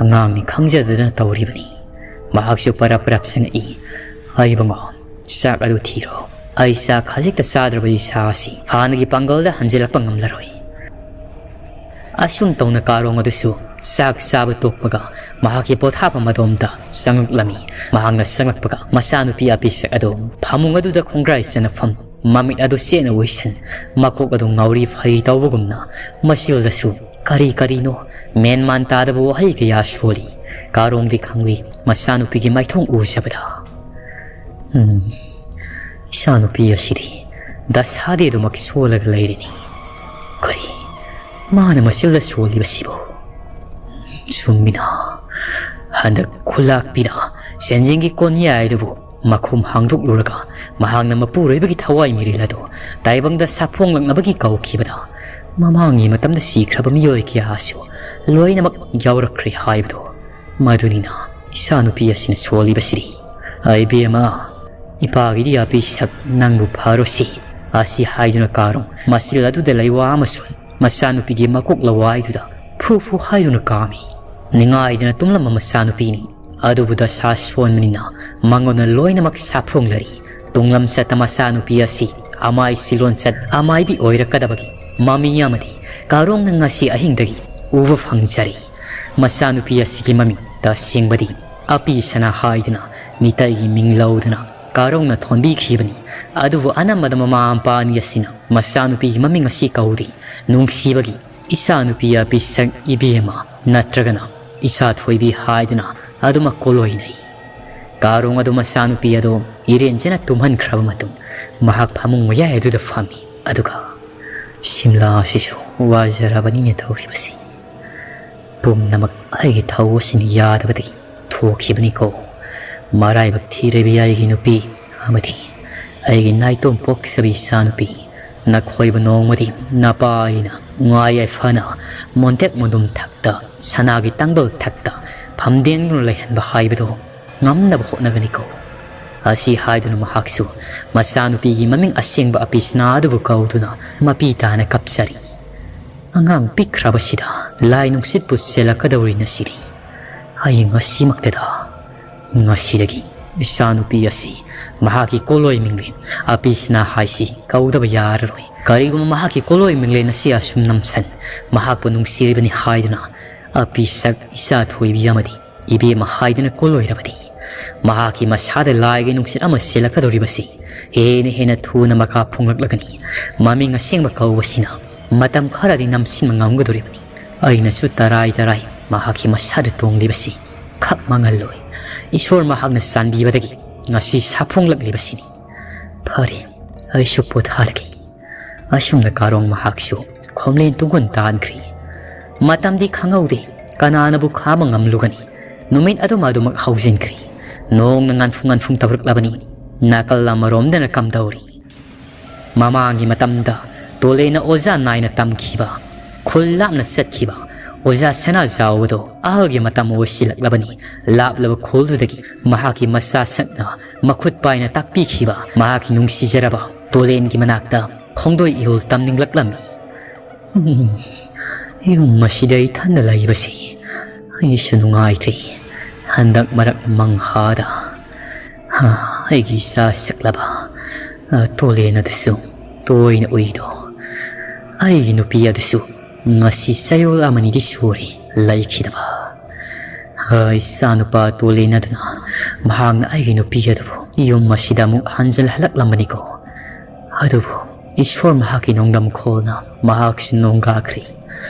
ꯑꯉꯥꯡꯅꯤ ꯈꯪꯖꯗꯗꯅ ꯇꯧꯔꯤꯕꯅꯤ꯫" ꯃꯍꯥꯛꯁꯨ ꯄꯔꯞ ꯄꯔꯞ ꯆꯪꯉꯛꯏ꯫ "ꯏꯕꯨꯡꯉꯣ, ꯆꯥꯛ ꯑꯗꯨ ꯊꯤꯔꯣ꯫ ꯑꯩ ꯆꯥꯛ ꯈꯖꯤꯛꯇ ꯆꯥꯗ꯭ꯔꯕꯗꯤ ꯏꯁꯥ ꯑꯁꯤ ꯍꯥꯟꯅꯒꯤ ꯄꯥꯡꯒꯜꯗ ꯍꯟꯖꯤꯜꯂꯛꯄ ꯉꯝꯂꯔꯣꯏ꯫" ꯑꯁꯨꯝ ꯇꯧꯅ ꯀꯥꯔꯣꯡ ꯑꯗꯨꯁꯨ ꯆꯥꯛ ꯆꯥꯕ ꯇꯣꯛꯄꯒ ꯃꯍꯥꯛꯀꯤ ꯄꯣꯊꯥꯐꯝ ꯑꯗꯣꯝꯗ ꯆꯪꯂꯛꯂꯝꯃꯤ꯫ ꯃꯍꯥꯛꯅ ꯆꯪꯂꯛꯄꯒ ꯃꯆꯥꯅꯨꯄꯤ ꯑꯄꯤꯁꯛ ꯑꯗꯨ ꯐꯃꯨꯡ ꯑꯗꯨꯗ ꯈꯣꯡꯒ꯭ꯔꯥꯏ ꯆꯟꯅꯐꯝ, ꯃꯃꯤꯠ ꯑꯗꯨ ꯆꯦꯠꯅ ꯎꯏꯁꯟ, ꯃꯀꯣꯛ ꯑꯗꯨ ꯉꯥꯎꯔꯤ ꯐꯩ ꯇꯧꯕꯒꯨꯝꯅ ꯃꯆꯤꯜꯗꯁꯨ ꯀꯔꯤ ꯀꯔꯤꯅꯣ ꯃꯦꯟꯃꯥꯟ ꯇꯥꯗꯕ ꯋꯥꯍꯩ ꯀꯌꯥ ꯁꯣꯜꯂꯤ꯫ ꯀꯥꯔꯣꯡꯗꯤ ꯈꯪꯂꯤ ꯃꯆꯥꯅꯨꯄꯤꯒꯤ ꯃꯥꯏꯊꯣꯡ ꯎꯖꯕꯗ꯫ "ꯎꯝ, ꯏꯆꯥꯅꯨꯄꯤ ꯑꯁꯤꯗꯤ ꯗꯁꯥꯗꯤ ꯑꯗꯨꯃꯛ ꯁꯣꯜꯂꯒ ꯂꯩꯔꯤꯅꯤ꯫ ꯀꯔꯤ ꯃꯥꯅ ꯃꯆꯤꯜꯗ ꯁꯣꯜꯂꯤꯕꯁꯤꯕꯨ? ꯆꯨꯝꯃꯤꯅ, ꯍꯟꯗꯛ ꯈꯨꯂꯥꯛꯄꯤꯅ ꯁꯦꯟꯖꯦꯡꯒꯤ ꯀꯣꯟꯌꯥꯏ ꯑꯗꯨꯕꯨ ꯃꯈꯨꯝ ꯍꯥꯡꯗꯣꯛꯂꯨꯔꯒ ꯃꯍꯥꯛꯅ ꯃꯄꯨꯔꯣꯏꯕꯒꯤ ꯊꯋꯥꯏ ꯃꯤꯔꯦꯜ ꯑꯗꯨ ꯇꯥꯏꯕꯪꯗ ꯁꯥꯐꯣꯡꯂꯛꯅꯕꯒꯤ ꯀꯧꯈꯤꯕꯗ ꯃꯃꯥꯡꯒꯤ ꯃꯇꯝꯗ ꯁꯤꯈ꯭ꯔꯕ ꯃꯤꯑꯣꯏ ꯀꯌꯥꯁꯨ ꯂꯣꯏꯅꯃꯛ ꯌꯥꯎꯔꯛꯈ꯭ꯔꯦ ꯍꯥꯏꯕꯗꯨ ꯃꯗꯨꯅꯤꯅ ꯏꯆꯥꯅꯨꯄꯤ ꯑꯁꯤꯅ ꯁꯣꯜꯂꯤꯕꯁꯤꯗꯤ꯫ ꯑꯩ ꯏꯕꯦꯝꯃ, ꯏꯄꯥꯒꯤꯗꯤ ꯑꯄꯤ ꯁꯛ ꯅꯪꯕꯨ ꯐꯔꯨꯁꯤ" ꯑꯁꯤ ꯍꯥꯏꯗꯨꯅ ꯀꯥꯔꯣꯡ ꯃꯆꯤꯜ ꯑꯗꯨꯗ ꯂꯩꯋꯥ ꯑꯃꯁꯨꯡ ꯃꯆꯥꯅꯨꯄꯤꯒꯤ ꯃꯀꯣꯛ ꯂꯋꯥꯏꯗꯨꯗ ꯐꯨ ꯐꯨ ꯍꯥꯏꯗꯨꯅ ꯀꯥꯝꯃꯤ꯫ ꯅꯤꯡꯉꯥꯏꯗꯅ ꯇꯨꯝꯂꯝꯕ ꯃꯆꯥꯅꯨꯄꯤꯅꯤ꯫ ꯑꯗꯨꯕꯨ ꯗꯁꯥ ꯁꯣꯟꯕꯅꯤꯅ ꯃꯉꯣꯟꯗ ꯂꯣꯏꯅꯃꯛ ꯁꯥꯐꯣꯡꯂꯔꯤ꯫ ꯇꯨꯡꯂꯝꯆꯠꯇ ꯃꯆꯥꯅꯨꯄꯤ ꯑꯁꯤ ꯑꯃꯥꯏ ꯁꯤꯂꯣꯟꯆꯠ ꯑꯃꯥꯏꯕꯤ ꯑꯣꯏꯔꯛꯀꯗꯕꯒꯤ ꯃꯃꯤ ꯑꯃꯗꯤ ꯀꯥꯔꯣꯡꯅ ꯉꯁꯤ ꯑꯍꯤꯡꯗꯒꯤ ꯎꯕ ꯐꯪꯖꯔꯤ꯫ ꯃꯆꯥꯅꯨꯄꯤ ꯑꯁꯤꯒꯤ ꯃꯃꯤꯡ ꯇꯁꯦꯡꯕꯗꯤ ꯑꯄꯤ ꯁꯅꯥ ꯍꯥꯏꯗꯨꯅ ꯃꯤꯇꯩꯒꯤ ꯃꯤꯡ ꯂꯧꯗꯨꯅ ꯀꯥꯔꯣꯡꯅ ꯊꯣꯟꯕꯤꯈꯤꯕꯅꯤ꯫ ꯑꯗꯨꯕꯨ ꯑꯅꯝꯕꯗ ꯃꯃꯥ ꯃꯄꯥ ꯑꯅꯤ ꯑꯁꯤꯅ ꯃꯆꯥꯅꯨꯄꯤꯒꯤ ꯃꯃꯤꯡ ꯑꯁꯤ ꯀꯧꯗꯦ꯫ ꯅꯨꯡꯁꯤꯕꯒꯤ ꯏꯆꯥꯅꯨꯄꯤ ꯑꯄꯤꯁꯛ ꯏꯕꯦꯝꯃ ꯅꯠꯇ꯭ꯔꯒꯅ ꯏꯆꯥ ꯊꯣꯏꯕꯤ ꯍꯥꯏꯗꯨꯅ ꯑꯗꯨꯃꯛ ꯀꯣꯂꯣꯏꯅꯩ꯫ ꯀꯥꯔꯣꯡ ꯑꯗꯨ ꯃꯆꯥꯅꯨꯄꯤ ꯑꯗꯨ ꯏꯔꯦꯟꯖꯅ ꯇꯨꯝꯍꯟꯈ꯭ꯔꯕ ꯃꯇꯨꯡ ꯃꯍꯥꯛ ꯐꯃꯨꯡ ꯃꯌꯥꯏ ꯑꯗꯨꯗ ꯐꯝꯃꯤ꯫ ꯑꯗꯨꯒ ꯁꯤꯝꯂꯥ ꯑꯁꯤꯁꯨ ꯋꯥꯖꯔꯕꯅꯤꯅꯦ ꯇꯧꯔꯤꯕꯁꯤ꯫ ꯄꯨꯝꯅꯃꯛ ꯑꯩꯒꯤ ꯊꯧ ꯑꯁꯤꯅ ꯌꯥꯗꯕꯗꯒꯤ ꯊꯣꯛꯈꯤꯕꯅꯤꯀꯣ꯫ ꯃꯔꯥꯏꯕꯛ ꯊꯤꯔꯕꯤ ꯑꯩꯒꯤ ꯅꯨꯄꯤ ꯑꯃꯗꯤ ꯑꯩꯒꯤ ꯅꯥꯏꯇꯣꯝ ꯄꯣꯛꯆꯕꯤ ꯏꯆꯥꯅꯨꯄꯤ, ꯅꯈꯣꯏꯕꯨ ꯅꯣꯡꯃꯗꯤ ꯅꯄꯥ ꯑꯩꯅ ꯅꯨꯡꯉꯥꯏ ꯌꯥꯏꯐꯅ ꯃꯣꯟꯇꯦꯛ ꯃꯨꯟꯗꯨꯝ ꯊꯛꯇ, ꯁꯅꯥꯒꯤ ꯇꯥꯡꯕꯜ ꯊꯛꯇ ꯐꯝꯗꯦꯡꯗꯨꯅ ꯂꯩꯍꯟꯕ ꯍꯥꯏꯕꯗꯨ ꯉꯝꯅꯕ ꯍꯣꯠꯅꯒꯅꯤꯀꯣ꯫ ꯑꯁꯤ ꯍꯥꯏꯗꯨꯅ ꯃꯍꯥꯛꯁꯨ ꯃꯆꯥꯅꯨꯄꯤꯒꯤ ꯃꯃꯤꯡ ꯑꯁꯦꯡꯕ ꯑꯄꯤꯁꯅꯥ ꯑꯗꯨꯕꯨ ꯀꯧꯗꯨꯅ ꯃꯄꯤ ꯇꯥꯅ ꯀꯞꯆꯔꯤ꯫ ꯑꯉꯥꯡ ꯄꯤꯛꯈ꯭ꯔꯕꯁꯤꯗ ꯂꯥꯏ ꯅꯨꯡꯁꯤꯠꯄꯨ ꯆꯦꯜꯂꯛꯀꯗꯧꯔꯤꯅ ꯁꯤꯔꯤ꯫ ꯑꯩ ꯉꯁꯤꯃꯛꯇꯗ, ꯉꯁꯤꯗꯒꯤ ꯏꯆꯥꯅꯨꯄꯤ ꯑꯁꯤ ꯃꯍꯥꯛꯀꯤ ꯀꯣꯂꯣꯏ ꯃꯤꯡꯂꯦꯟ ꯑꯄꯤꯁꯅꯥ ꯍꯥꯏꯁꯤ ꯀꯧꯗꯕ ꯌꯥꯔꯔꯣꯏ꯫ ꯀꯔꯤꯒꯨꯝꯕ ꯃꯍꯥꯛꯀꯤ ꯀꯣꯂꯣꯏ ꯃꯤꯡꯂꯦꯟ ꯑꯁꯤ ꯑꯁꯨꯝ ꯅꯝꯁꯟ ꯃꯍꯥꯛꯄꯨ ꯅꯨꯡꯁꯤꯔꯤꯕꯅꯤ ꯍꯥꯏꯗꯨꯅ ꯑꯄꯤꯁꯛ ꯏꯆꯥ ꯊꯣꯏꯕꯤ ꯑꯃꯗꯤ ꯏꯕꯦꯝꯃ ꯍꯥꯏꯗꯨꯅ ꯀꯣꯂꯣꯏꯔꯕꯗꯤ ꯃꯍꯥꯛꯀꯤ ꯃꯁꯥꯗ ꯂꯥꯏꯒꯤ ꯅꯨꯡꯁꯤꯠ ꯑꯃ ꯆꯦꯜꯂꯛꯀꯗꯧꯔꯤꯕꯁꯤ ꯍꯦꯟꯅ ꯍꯦꯟꯅ ꯊꯨꯅ ꯃꯀꯥ ꯐꯣꯡꯂꯛꯂꯒꯅꯤ꯫ ꯃꯃꯤꯡ ꯑꯁꯦꯡꯕ ꯀꯧꯕꯁꯤꯅ ꯃꯇꯝ ꯈꯔꯗꯤ ꯅꯝꯁꯤꯟꯕ ꯉꯝꯒꯗꯧꯔꯤꯕꯅꯤ꯫ ꯑꯩꯅꯁꯨ ꯇꯔꯥꯏ ꯇꯔꯥꯏ ꯃꯍꯥꯛꯀꯤ ꯃꯁꯥꯗ ꯇꯣꯡꯂꯤꯕꯁꯤ ꯈꯛ ꯃꯥꯡꯍꯜꯂꯣꯏ꯫ ꯏꯁꯣꯔ ꯃꯍꯥꯛꯅ ꯆꯥꯟꯕꯤꯕꯗꯒꯤ ꯉꯁꯤ ꯁꯥꯐꯣꯡꯂꯛꯂꯤꯕꯁꯤꯅꯤ꯫ ꯐꯔꯦ, ꯑꯩꯁꯨ ꯄꯣꯊꯥꯔꯒꯦ꯫ ꯑꯁꯨꯝꯅ ꯀꯥꯔꯣꯡ ꯃꯍꯥꯛꯁꯨ ꯈꯣꯝꯂꯦꯟ ꯇꯨꯡꯒꯣꯟ ꯇꯥꯟꯈ꯭ꯔꯤ꯫ ꯃꯇꯝꯗꯤ ꯈꯪꯍꯧꯗꯦ, ꯀꯅꯥꯅꯕꯨ ꯈꯥꯝꯕ ꯉꯝꯂꯨꯒꯅꯤ? ꯅꯨꯃꯤꯠ ꯑꯗꯨꯝ ꯑꯗꯨꯃꯛ ꯍꯧꯖꯤꯟꯈ꯭ꯔꯤ꯫ ꯅꯣꯡꯅ ꯉꯥꯟꯐꯨꯡ ꯉꯥꯟꯐꯨꯡ ꯇꯧꯔꯛꯂꯕꯅꯤ꯫ ꯅꯥꯀꯜ ꯑꯃꯔꯣꯝꯗꯅ ꯀꯝꯗꯧꯔꯤ? ꯃꯃꯥꯡꯒꯤ ꯃꯇꯝꯗ ꯇꯣꯂꯦꯅ ꯑꯣꯖꯥ ꯅꯥꯏꯅ ꯇꯝꯈꯤꯕ, ꯈꯨꯜ ꯂꯥꯞꯅ ꯆꯠꯈꯤꯕ ꯑꯣꯖꯥ ꯁꯅꯥꯖꯥꯎꯕꯗꯣ ꯑꯍꯜꯒꯤ ꯃꯇꯝ ꯑꯣꯏꯁꯤꯜꯂꯛꯂꯕꯅꯤ꯫ ꯂꯥꯞꯂꯕ ꯈꯨꯜꯗꯨꯗꯒꯤ ꯃꯍꯥꯛꯀꯤ ꯃꯆꯥꯁꯛꯅ ꯃꯈꯨꯠ ꯄꯥꯏꯅ ꯇꯥꯛꯄꯤꯈꯤꯕ ꯃꯍꯥꯛꯀꯤ ꯅꯨꯡꯁꯤꯖꯔꯕ ꯇꯣꯂꯦꯟꯒꯤ ꯃꯅꯥꯛꯇ ꯈꯣꯡꯗꯣꯏ ꯏꯍꯨꯜ ꯇꯝꯅꯤꯡꯂꯛꯂꯝꯃꯤ꯫ ꯎꯝ, ꯌꯨꯝ ꯑꯁꯤꯗ ꯏꯊꯟꯗ ꯂꯩꯕꯁꯤ ꯑꯩꯁꯨ ꯅꯨꯡꯉꯥꯏꯇ꯭ꯔꯤ꯫ ꯍꯟꯗꯛ ꯃꯔꯛ ꯃꯪꯍꯥꯗ, ꯍꯥ, ꯑꯩꯒꯤ ꯏꯆꯥ ꯁꯛꯂꯕ, ꯑ, ꯇꯣꯂꯦꯟ ꯑꯗꯨꯁꯨ ꯇꯣꯏꯅ ꯎꯏꯗꯣ꯫ ꯑꯩꯒꯤ ꯅꯨꯄꯤ ꯑꯗꯨꯁꯨ ꯉꯁꯤ ꯆꯌꯣꯜ ꯑꯃꯅꯤꯗꯤ ꯁꯨꯔꯦ ꯂꯩꯈꯤꯗꯕ꯫ ꯑ, ꯏꯆꯥꯅꯨꯄꯥ ꯇꯣꯂꯦꯟ ꯑꯗꯨꯅ ꯃꯍꯥꯛꯅ ꯑꯩꯒꯤ ꯅꯨꯄꯤ ꯑꯗꯨꯕꯨ ꯌꯨꯝ ꯑꯁꯤꯗ ꯑꯃꯨꯛ ꯍꯟꯖꯤꯜꯍꯜꯂꯛꯂꯝꯕꯅꯤꯀꯣ꯫ ꯑꯗꯨꯕꯨ ꯏꯁꯣꯔ ꯃꯍꯥꯛꯀꯤ ꯅꯣꯡꯗꯝꯈꯣꯜꯅ ꯃꯍꯥꯛꯁꯨ ꯅꯣꯡꯒꯥꯈ꯭ꯔꯦ꯫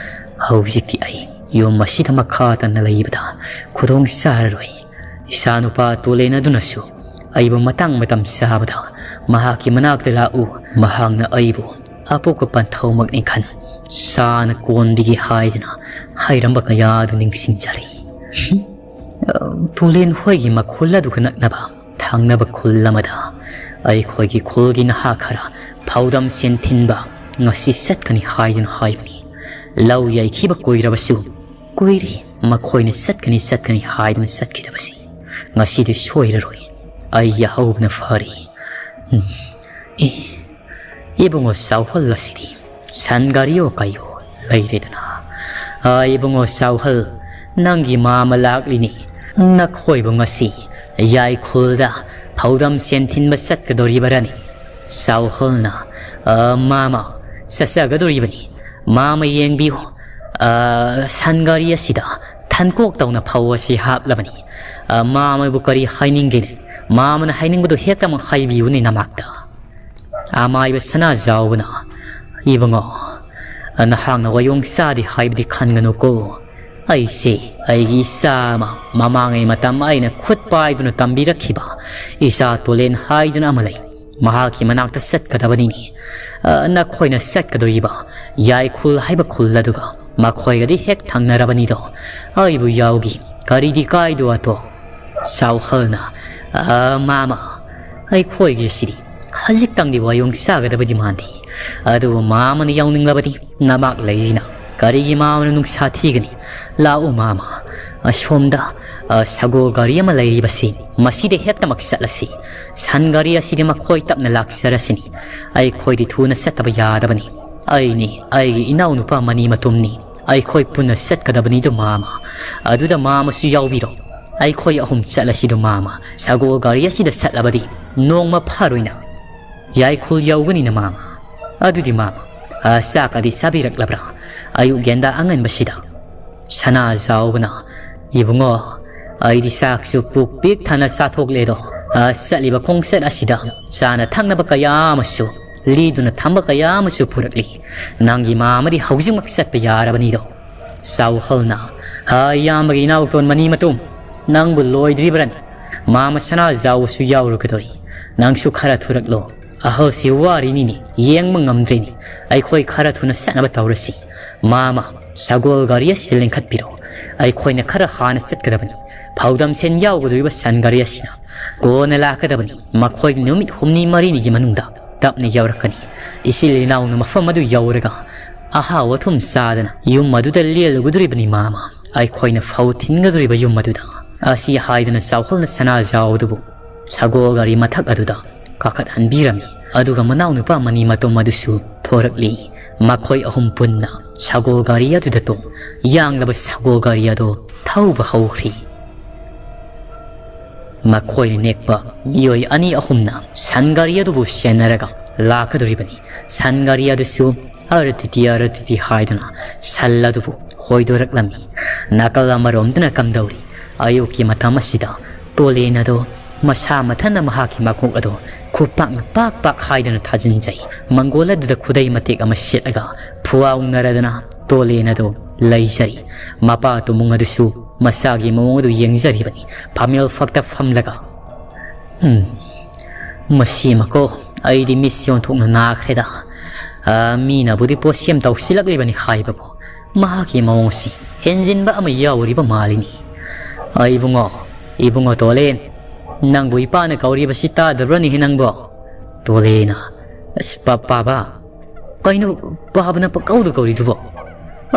ꯍꯧꯖꯤꯛꯇꯤ ꯑꯩ ꯌꯨꯝ ꯑꯁꯤꯗ ꯃꯈꯥ ꯇꯟꯅ ꯂꯩꯕꯗ ꯈꯨꯗꯣꯡ ꯆꯥꯔꯔꯣꯏ꯫ ꯏꯆꯥꯅꯨꯄꯥ ꯇꯣꯂꯦꯟ ꯑꯗꯨꯅꯁꯨ ꯑꯩꯕꯨ ꯃꯇꯥꯡ ꯃꯇꯝ ꯆꯥꯕꯗ ꯃꯍꯥꯛꯀꯤ ꯃꯅꯥꯛꯇ ꯂꯥꯛꯎ, ꯃꯍꯥꯛꯅ ꯑꯩꯕꯨ ꯑꯄꯣꯛꯄ ꯄꯟꯊꯧꯃꯛꯅꯤ ꯈꯟ ꯆꯥꯅ ꯀꯣꯟꯕꯤꯒꯦ ꯍꯥꯏꯗꯨꯅ ꯍꯥꯏꯔꯝꯕ ꯀꯌꯥ ꯑꯗꯨ ꯅꯤꯡꯁꯤꯡꯖꯔꯤ꯫ ꯇꯨꯂꯦꯟ ꯍꯣꯏꯒꯤ ꯃꯈꯨꯜ ꯑꯗꯨꯒ ꯅꯛꯅꯕ ꯊꯪꯅꯕ ꯈꯨꯜ ꯑꯃꯗ ꯑꯩꯈꯣꯏꯒꯤ ꯈꯨꯜꯒꯤ ꯅꯍꯥ ꯈꯔ ꯐꯧꯗꯝ ꯁꯦꯟ ꯊꯤꯟꯕ ꯉꯁꯤ ꯆꯠꯀꯅꯤ ꯍꯥꯏꯗꯨꯅ ꯍꯥꯏꯕꯅꯤ꯫ ꯂꯧ ꯌꯩꯈꯤꯕ ꯀꯨꯏꯔꯕꯁꯨ ꯀꯨꯏꯔꯤ ꯃꯈꯣꯏꯅ ꯆꯠꯀꯅꯤ ꯆꯠꯀꯅꯤ ꯍꯥꯏꯗꯨꯅ ꯆꯠꯈꯤꯗꯕꯁꯤ꯫ ꯉꯁꯤꯗꯤ ꯁꯣꯏꯔꯔꯣꯏ꯫ ꯑꯩ ꯌꯥꯍꯧꯕꯅ ꯐꯔꯤ꯫ ꯎꯝ꯫ ꯑꯦ, ꯏꯕꯨꯡꯉꯣ ꯆꯥꯎꯍꯜ ꯑꯁꯤꯗꯤ ꯁꯟ ꯒꯥꯔꯤꯌꯣ ꯀꯩꯌꯣ ꯂꯩꯔꯦꯗꯅ꯫ ꯑ, ꯏꯕꯨꯡꯉꯣ ꯆꯥꯎꯍꯜ, ꯅꯪꯒꯤ ꯃꯥꯃ ꯂꯥꯛꯂꯤꯅꯤ꯫ ꯅꯈꯣꯏꯕꯨ ꯉꯁꯤ ꯌꯥꯏꯈꯨꯜꯗ ꯐꯧꯗꯝ ꯁꯦꯟ ꯊꯤꯟꯕ ꯆꯠꯀꯗꯧꯔꯤꯕꯔꯅꯤ? ꯆꯥꯎꯍꯜꯅ, "ꯑ, ꯃꯥꯃ, ꯆꯠꯆꯒꯗꯧꯔꯤꯕꯅꯤ꯫ ꯃꯥꯃ ꯌꯦꯡꯕꯤꯌꯨ꯫ ꯑ, ꯁꯟ ꯒꯥꯔꯤ ꯑꯁꯤꯗ ꯊꯟꯀꯣꯛ ꯇꯧꯅ ꯐꯧ ꯑꯁꯤ ꯍꯥꯞꯂꯕꯅꯤ꯫ ꯑ, ꯃꯥꯃꯕꯨ ꯀꯔꯤ ꯍꯥꯏꯅꯤꯡꯒꯦꯅꯦ? ꯃꯥꯃꯅ ꯍꯥꯏꯅꯤꯡꯕꯗꯨ ꯍꯦꯛꯇꯃꯛ ꯍꯥꯏꯕꯤꯌꯨꯅꯦ ꯅꯃꯥꯛꯇ꯫" ꯑꯃꯥꯏꯕ ꯁꯅꯥꯖꯥꯎꯕꯅ, "ꯏꯕꯨꯡꯉꯣ, ꯅꯍꯥꯛꯅ ꯋꯥꯌꯣꯡ ꯆꯥꯗꯦ ꯍꯥꯏꯕꯗꯤ ꯈꯟꯒꯅꯨꯀꯣ꯫ ꯑꯩꯁꯦ ꯑꯩꯒꯤ ꯏꯆꯥ ꯑꯃ ꯃꯃꯥꯡꯉꯩ ꯃꯇꯝ ꯑꯩꯅ ꯈꯨꯠ ꯄꯥꯏꯗꯨꯅ ꯇꯝꯕꯤꯔꯛꯈꯤꯕ ꯏꯆꯥ ꯇꯣꯂꯦꯟ ꯍꯥꯏꯗꯨꯅ ꯑꯃ ꯂꯩ꯫ ꯃꯍꯥꯛꯀꯤ ꯃꯅꯥꯛꯇ ꯆꯠꯀꯗꯕꯅꯤꯅꯦ꯫ ꯑ, ꯅꯈꯣꯏꯅ ꯆꯠꯀꯗꯧꯔꯤꯕ ꯌꯥꯏꯈꯨꯜ ꯍꯥꯏꯕ ꯈꯨꯜ ꯑꯗꯨꯒ ꯃꯈꯣꯏꯒꯗꯤ ꯍꯦꯛ ꯊꯪꯅꯔꯕꯅꯤꯗꯣ꯫ ꯑꯩꯕꯨ ꯌꯥꯎꯒꯤ, ꯀꯔꯤꯗꯤ ꯀꯥꯏꯗꯣ ꯑꯇꯣ?" ꯆꯥꯎꯍꯜꯅ, "ꯑ, ꯃꯥꯃ, ꯑꯩꯈꯣꯏꯒꯤ ꯑꯁꯤꯗꯤ ꯈꯖꯤꯛꯇꯪꯗꯤ ꯋꯥꯌꯣꯡ ꯆꯥꯒꯗꯕꯗꯤ ꯃꯥꯟꯗꯦ꯫ ꯑꯗꯨꯕꯨ ꯃꯥꯃꯅ ꯌꯥꯎꯅꯤꯡꯂꯕꯗꯤ ꯅꯃꯥꯛ ꯂꯩꯔꯤꯅ ꯀꯔꯤꯒꯤ ꯃꯥꯃꯅ ꯅꯨꯡꯁꯥ ꯊꯤꯒꯅꯤ? ꯂꯥꯛꯎ ꯃꯥꯃ, ꯑꯁꯣꯝꯗ, ꯑ, ꯁꯒꯣꯜ ꯒꯥꯔꯤ ꯑꯃ ꯂꯩꯔꯤꯕꯁꯤ, ꯃꯁꯤꯗ ꯍꯦꯛꯇꯃꯛ ꯆꯠꯂꯁꯤ꯫ ꯁꯟ ꯒꯥꯔꯤ ꯑꯁꯤꯗꯤ ꯃꯈꯣꯏ ꯇꯞꯅ ꯂꯥꯛꯆꯔꯁꯤꯅꯤ꯫ ꯑꯩꯈꯣꯏꯗꯤ ꯊꯨꯅ ꯆꯠꯇꯕ ꯌꯥꯗꯕꯅꯤ꯫ ꯑꯩꯅꯤ, ꯑꯩꯒꯤ ꯏꯅꯥꯎꯅꯨꯄꯥ ꯃꯅꯤ ꯃꯇꯨꯝꯅꯤ꯫ ꯑꯩꯈꯣꯏ ꯄꯨꯟꯅ ꯆꯠꯀꯗꯕꯅꯤꯗꯣ ꯃꯥꯃ꯫ ꯑꯗꯨꯗ ꯃꯥꯃꯁꯨ ꯌꯥꯎꯕꯤꯔꯣ꯫ ꯑꯩꯈꯣꯏ ꯑꯍꯨꯝ ꯆꯠꯂꯁꯤꯗꯣ ꯃꯥꯃ꯫ ꯁꯒꯣꯜ ꯒꯥꯔꯤ ꯑꯁꯤꯗ ꯆꯠꯂꯕꯗꯤ ꯅꯣꯡꯃ ꯐꯥꯔꯣꯏꯅ ꯌꯥꯏꯈꯨꯜ ꯌꯧꯒꯅꯤꯅ ꯃꯥꯃ꯫ ꯑꯗꯨꯗꯤ ꯃꯥꯃ, ꯑ, ꯆꯥꯛꯀꯗꯤ ꯆꯥꯕꯤꯔꯛꯂꯕ꯭ꯔꯥ? ꯑꯌꯨꯛ ꯌꯦꯟꯗꯥ ꯑꯉꯟꯕꯁꯤꯗ?" ꯁꯅꯥ ꯆꯥꯎꯕꯅ, "ꯏꯕꯨꯡꯉꯣ, ꯑꯩꯗꯤ ꯆꯥꯛꯁꯨ ꯄꯨꯛ ꯄꯤꯛ ꯊꯟꯅ ꯆꯥꯊꯣꯛꯂꯦꯗꯣ꯫ ꯑ, ꯆꯠꯂꯤꯕ ꯈꯣꯡꯆꯠ ꯑꯁꯤꯗ ꯆꯥꯅ ꯊꯛꯅꯕ ꯀꯌꯥ ꯑꯃꯁꯨ, ꯂꯤꯗꯨꯅ ꯊꯝꯕ ꯀꯌꯥ ꯑꯃꯁꯨ ꯄꯨꯔꯛꯂꯤ꯫ ꯅꯪꯒꯤ ꯃꯥꯃꯗꯤ ꯍꯧꯖꯤꯛꯃꯛ ꯆꯠꯄ ꯌꯥꯔꯕꯅꯤꯗꯣ꯫ ꯆꯥꯎꯍꯜꯅ, "ꯍꯥ, ꯏꯌꯥꯝꯕꯒꯤ ꯏꯅꯥꯎꯇꯣꯟ ꯃꯅꯤ ꯃꯇꯨꯝ, ꯅꯪꯕꯨ ꯂꯣꯏꯗ꯭ꯔꯤꯕ꯭ꯔꯅꯤ? ꯃꯥꯃ ꯁꯅꯥꯖꯥꯎꯕꯁꯨ ꯌꯥꯎꯔꯒꯗꯧꯔꯤ꯫ ꯅꯪꯁꯨ ꯈꯔ ꯊꯨꯔꯛꯂꯣ꯫ ꯑꯍꯜꯁꯤ ꯋꯥꯔꯤꯅꯤꯅꯦ, ꯌꯦꯡꯕ ꯉꯝꯗ꯭ꯔꯦꯅꯦ꯫ ꯑꯩꯈꯣꯏ ꯈꯔ ꯊꯨꯅ ꯆꯠꯅꯕ ꯇꯧꯔꯁꯤ꯫ ꯃꯥꯃ, ꯁꯒꯣꯜ ꯒꯥꯔꯤ ꯑꯁꯤ ꯂꯤꯡꯈꯠꯄꯤꯔꯣ꯫ ꯑꯩꯈꯣꯏꯅ ꯈꯔ ꯍꯥꯟꯅ ꯆꯠꯀꯗꯕꯅꯤ꯫ ꯐꯧꯗꯝ ꯁꯦꯟ ꯌꯥꯎꯒꯗꯧꯔꯤꯕ ꯁꯟ ꯒꯥꯔꯤ ꯑꯁꯤꯅ ꯀꯣꯟꯅ ꯂꯥꯛꯀꯗꯕꯅꯤ꯫ ꯃꯈꯣꯏ ꯅꯨꯃꯤꯠ ꯍꯨꯝꯅꯤ ꯃꯔꯤꯅꯤꯒꯤ ꯃꯅꯨꯡꯗ ꯇꯞꯅ ꯌꯧꯔꯛꯀꯅꯤ꯫ ꯏꯆꯤꯜ ꯏꯅꯥꯎꯅ ꯃꯐꯝ ꯑꯗꯨ ꯌꯧꯔꯒ ꯑꯍꯥꯎ ꯑꯊꯨꯝ ꯆꯥꯗꯅ ꯌꯨꯝ ꯑꯗꯨꯗ ꯂꯦꯜꯂꯨꯒꯗꯧꯔꯤꯕꯅꯤ ꯃꯥꯃ꯫ ꯑꯩꯈꯣꯏꯅ ꯐꯧ ꯊꯤꯟꯒꯗꯧꯔꯤꯕ ꯌꯨꯝ ꯑꯗꯨꯗ", ꯑꯁꯤ ꯍꯥꯏꯗꯨꯅ ꯆꯥꯎꯍꯜꯅ ꯁꯅꯥꯖꯥꯎꯕꯗꯨꯕꯨ ꯁꯒꯣꯜ ꯒꯥꯔꯤ ꯃꯊꯛ ꯑꯗꯨꯗ ꯀꯥꯈꯠꯍꯟꯕꯤꯔꯝꯃꯤ꯫ ꯑꯗꯨꯒ ꯃꯅꯥꯎꯅꯨꯄꯥ ꯃꯅꯤ ꯃꯇꯣꯝ ꯑꯗꯨꯁꯨ ꯊꯣꯔꯛꯂꯤ꯫ ꯃꯈꯣꯏ ꯑꯍꯨꯝ ꯄꯨꯟꯅ ꯁꯒꯣꯜ ꯒꯥꯔꯤ ꯑꯗꯨꯗ ꯇꯣꯡ, ꯌꯥꯡꯂꯕ ꯁꯒꯣꯜ ꯒꯥꯔꯤ ꯑꯗꯨ ꯊꯧꯕ ꯍꯧꯈ꯭ꯔꯤ꯫ ꯃꯈꯣꯏꯅ ꯅꯦꯛꯄ ꯃꯤꯑꯣꯏ ꯑꯅꯤ ꯑꯍꯨꯝꯅ ꯁꯟ ꯒꯥꯔꯤ ꯑꯗꯨꯕꯨ ꯁꯦꯟꯅꯔꯒ ꯂꯥꯛꯀꯗꯧꯔꯤꯕꯅꯤ꯫ ꯁꯟ ꯒꯥꯔꯤ ꯑꯗꯨꯁꯨ "ꯑꯔꯇꯤꯇꯤ, ꯑꯔꯇꯤꯇꯤ" ꯍꯥꯏꯗꯨꯅ ꯁꯟ ꯑꯗꯨꯕꯨ ꯍꯣꯏꯗꯣꯔꯛꯂꯝꯃꯤ꯫ ꯅꯥꯀꯜ ꯑꯃꯔꯣꯝꯗꯅ ꯀꯝꯗꯧꯔꯤ? ꯑꯌꯨꯛꯀꯤ ꯃꯇꯝ ꯑꯁꯤꯗ ꯇꯣꯂꯦꯟ ꯑꯗꯣ ꯃꯁꯥ ꯃꯊꯟꯅ ꯃꯍꯥꯛꯀꯤ ꯃꯀꯣꯛ ꯑꯗꯣ ꯈꯨꯄꯥꯛꯅ ꯄꯥꯛ ꯄꯥꯛ ꯍꯥꯏꯗꯨꯅ ꯊꯥꯖꯤꯟꯖꯩ꯫ ꯃꯪꯒꯣꯜ ꯑꯗꯨꯗ ꯈꯨꯗꯩ ꯃꯇꯦꯛ ꯑꯃ ꯁꯦꯠꯂꯒ ꯐꯨꯋꯥꯎꯅꯔꯗꯅ ꯇꯣꯂꯦꯟ ꯑꯗꯣ ꯂꯩꯖꯔꯤ꯫ ꯃꯄꯥ ꯇꯨꯃꯨꯡ ꯑꯗꯨꯁꯨ ꯃꯁꯥꯒꯤ ꯃꯑꯣꯡ ꯑꯗꯨ ꯌꯦꯡꯖꯔꯤꯕꯅꯤ꯫ ꯐꯝꯃꯦꯜ ꯐꯛꯇ ꯐꯝꯂꯒ, "ꯎꯝ, ꯃꯁꯤꯃꯀꯣ, ꯑꯩꯗꯤ ꯃꯤꯠꯁꯤ ꯑꯣꯟꯊꯣꯛꯅ ꯅꯥꯈ꯭ꯔꯦꯗ꯫ ꯑ, ꯃꯤꯅꯕꯨꯗꯤ ꯄꯣꯠꯁꯦꯝ ꯇꯧꯁꯤꯜꯂꯛꯂꯤꯕꯅꯤ ꯍꯥꯏꯕꯕꯨ, ꯃꯍꯥꯛꯀꯤ ꯃꯑꯣꯡꯁꯤ ꯍꯦꯟꯖꯤꯟꯕ ꯑꯃ ꯌꯥꯎꯔꯤꯕ ꯃꯥꯜꯂꯤꯅꯤ꯫ ꯑ, ꯏꯕꯨꯡꯉꯣ, ꯏꯕꯨꯡꯉꯣ ꯇꯣꯂꯦꯟ, ꯅꯪꯕꯨ ꯏꯄꯥꯅ ꯀꯧꯔꯤꯕꯁꯤ ꯇꯥꯗꯕ꯭ꯔꯅꯦꯍꯦ ꯅꯪꯕꯣ?" ꯇꯣꯂꯦꯟꯅ, "ꯑꯁ, ꯄꯥ-, ꯄꯥꯕ, ꯀꯩꯅꯣ ꯄꯥꯕꯅ ꯄꯪꯀꯧꯗ ꯀꯧꯔꯤꯗꯨꯕꯣ?